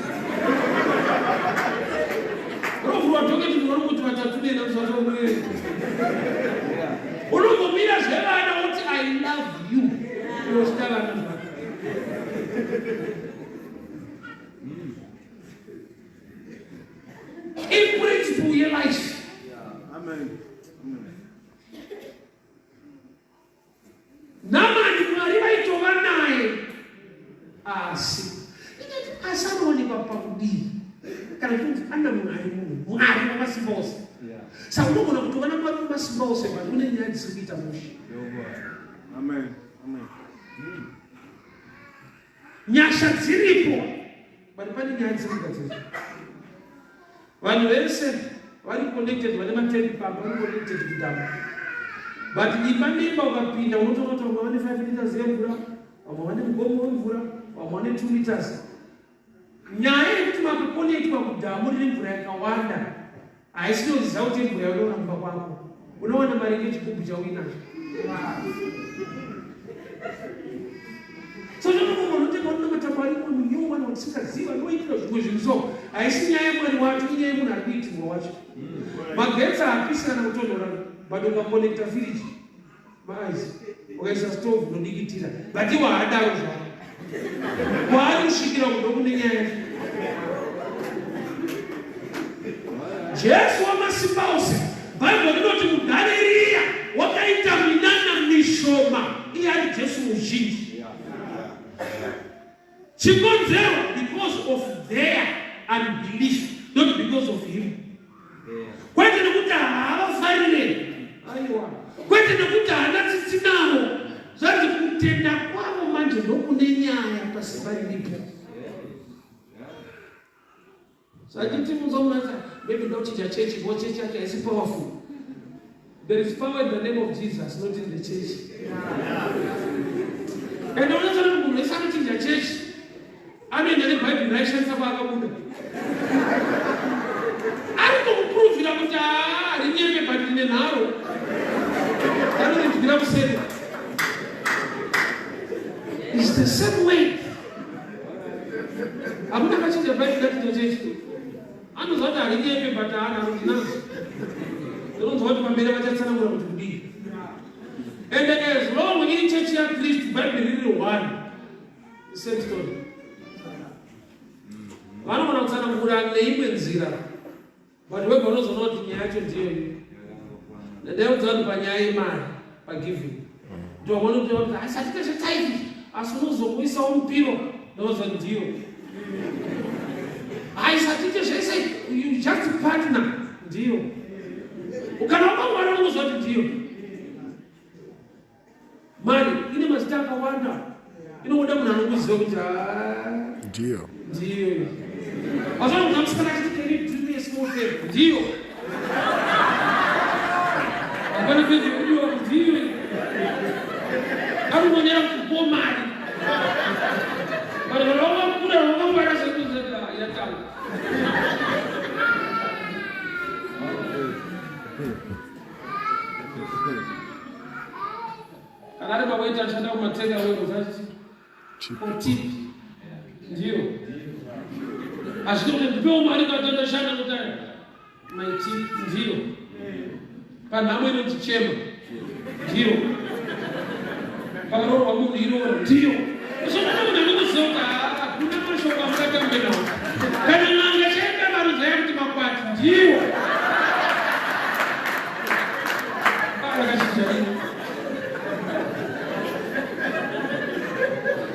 Unovhurwa dhoketi uri kuti vatatu neni amusati Unombomira zvevana woti I love you. Unosvika vana zvako. Iprinciple yelife. Amen. Namani Mwari vaitova naye asi ndingati asi anoonekwa pakudii kana kuti ana Mwari munhu Mwari wamasimba ose. Saka unogona kutova naMwari wamasimba ose but une nyaya dzisiri kuita mushe. Amen. Amen. Nyasha dziripo but pane nyaya dziri kugadzirwa. Vanhu vese vari connected vane matepi pamba vari connected kudhamu. But imba neimba ukapinda unotoona kuti vamwe vane 5 liters yemvura, vamwe vane mugomo wemvura, vamwe vane 2 liters. Nyaya yekuti makakonetwa kudhamu rine mvura yakawanda haisi result yemvura yaunoona kumba kwako. Unowana mari ngechigubhu chauinacho. So zvinomunhu unotenga unonamata Mwari munhu nyowani watisingaziva anoitira zvimwe zvinhu so haisi nyaya yemwari wacho inyaya yemunhu ari kuitirwa wacho. Magetsi haapisi kana kutonhora but ukakonekta firiji maice ukaisa stove unodikitira but iwo haadaro zvavo kwaari kusvikira kudo kune nyaya yacho. Jesu wamasimba ose Bhaibheri rinoti muGarirea wakaita minana mishoma iye ari Jesu muzhinji. Chikonzero because of their unbelief, not because of him. Kwete nekuti haavafarire, aiwa, kwete nekuti haana tsitsi navo, zvanzi kutenda kwavo manje ndokune nyaya pasimba riripo. Zvachiti muzomunatsa maybe ndokuchinja chechi because chechi yacho haisi powerful. There is power in the name of Jesus, not in the church. And unozoona kuti munhu wese anochinja chechi anoenda nebhaibheri raishandisa kwaakabuda. Ari kutokupuruvhira kuti haa rinyeme but rine nharo. Anoridyira kuseri. It's the same way. Hakuna akachinja bhaibheri ratidzo chechi. Anoziva kuti harinyepe but haana anoti nazo. Ndinonzwa kuti pamberi vachatsanangura kuti kudii. And as long iri chechi yaKristu bhaibheri riri one. Same story. Vanogona kutsanangura neimwe nzira. But wega unozoona kuti nyaya yacho ndiyo iyo. Ndaudza vanhu panyaya yemari pagiving. Ndoona kuti vanhu asi hatite zvetithe asi unozokuisawo mupiro ndozva ndiyo. Haisi hatite zvese you just partner ndiyo. Kana wakangwara unozwa kuti ndiyo. Mari ine mazita akawanda. Inoda munhu anokuziva kuti ah, Ndiyo. Ndiyo. Azona kuti musikana achiti can you do me a small favor? Ndiyo. Hapana favor yekudiwa ndiyo. Ari kuonera kuti ko mari. Vanhu vanhu vakakura vakangwara sekuti yatanga. Kana ari mawaiter ashanda kumateka weozachiti tip ndiyo. Hazvidi kuti ndipewo mari kana ndashanda kuti my tip ndiyo. Panhamo inoti chema ndiyo. Pakaroorwa munhu iroro ndiyo. Usokuti munhu anokuziva kuti hakuna mashoko amungatambe nawo. Kana n'anga chaenda marudza yakuti makwati ndiwo. Rakachinja rini?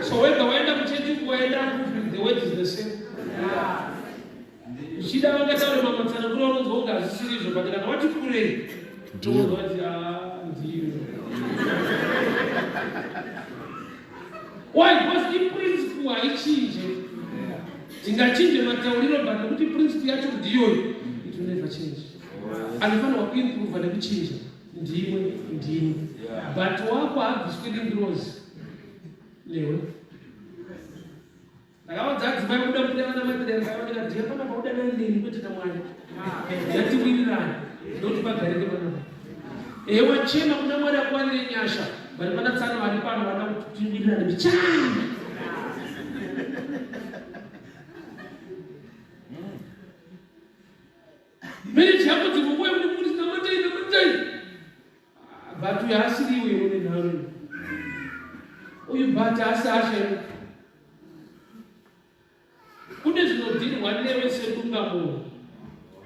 So whether waenda kuchechi, waenda kupi, the word is the same. Zvichida vangataure mamatsananguro anonzwa kunge hazvisiri izvo, but kana wati kurei, Ndiyo. unonzwa kuti ah, ndiyo. Why? Because iprinciple haichinje. Tingachinje matauriro, but nekuti principle yacho ndiyoyo, it will never change. Anofanirwa kuimprova nekuchinja ndiwe, ndini. But wako haabviswi nengirozi newe. Ndakaudza adzimai kuda kuda vana matirera ndikati hapana pauda neni kwete naMwari. Ngatiwirirane ndokuti pagarike panapa. Ehe wachema kuna Mwari akuwanire nyasha, but pana tsano vari pano vada kuti tiwirirane bichana. Marriage yako dzimwe nguva yekuti muri namatai namatai. But uyu haasiri iwe une nharo. Uyu but haasi ashe. Kune zvinodhirwa newe sedungamunhu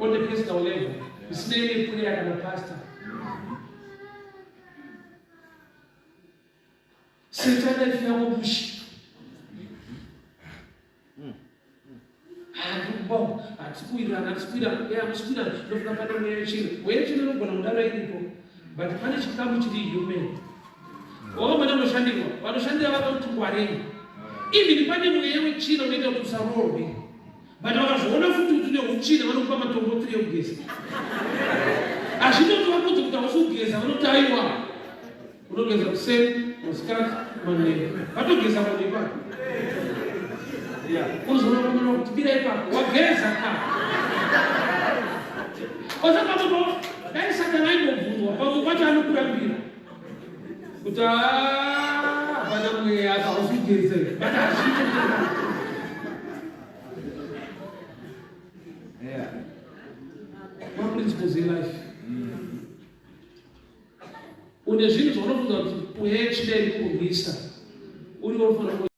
on the personal level zvisinei neprayer kana pastor. Seta life yako mushe. Hatisi kuwirirana, hatisi kuwirirana, hamusi kuwirirana. Ndinofunga pane mweya yechino. Mweya yechino inogona kudaro iripo, but pane chikamu chiri human. Wakamboenda kunoshandirwa, vanoshandira vanoti ngwarei. Even pane mweya wechina unoita kuti usaroorwe, but vakazviona futi kuti une uchina, vanokupa matombo tiri ekugeza. Hazvitoti vakudze kuti hausi kugeza, vanoti aiwa, unogeza kuseni, masikati, manheru. Vatogeza munhu ipapo. Unozoona kumana kuti bira ipapo wageza ka. Osa pamwe dai Satani aimbobvunzwa, pamwe pacho anokurambira kuti hapana mweya apa, hausi kugeza, but hazviite. Maprinciples elife, une zvinhu zvaunofunga kuti mweya yechida iri kurwisa, uri unofanira.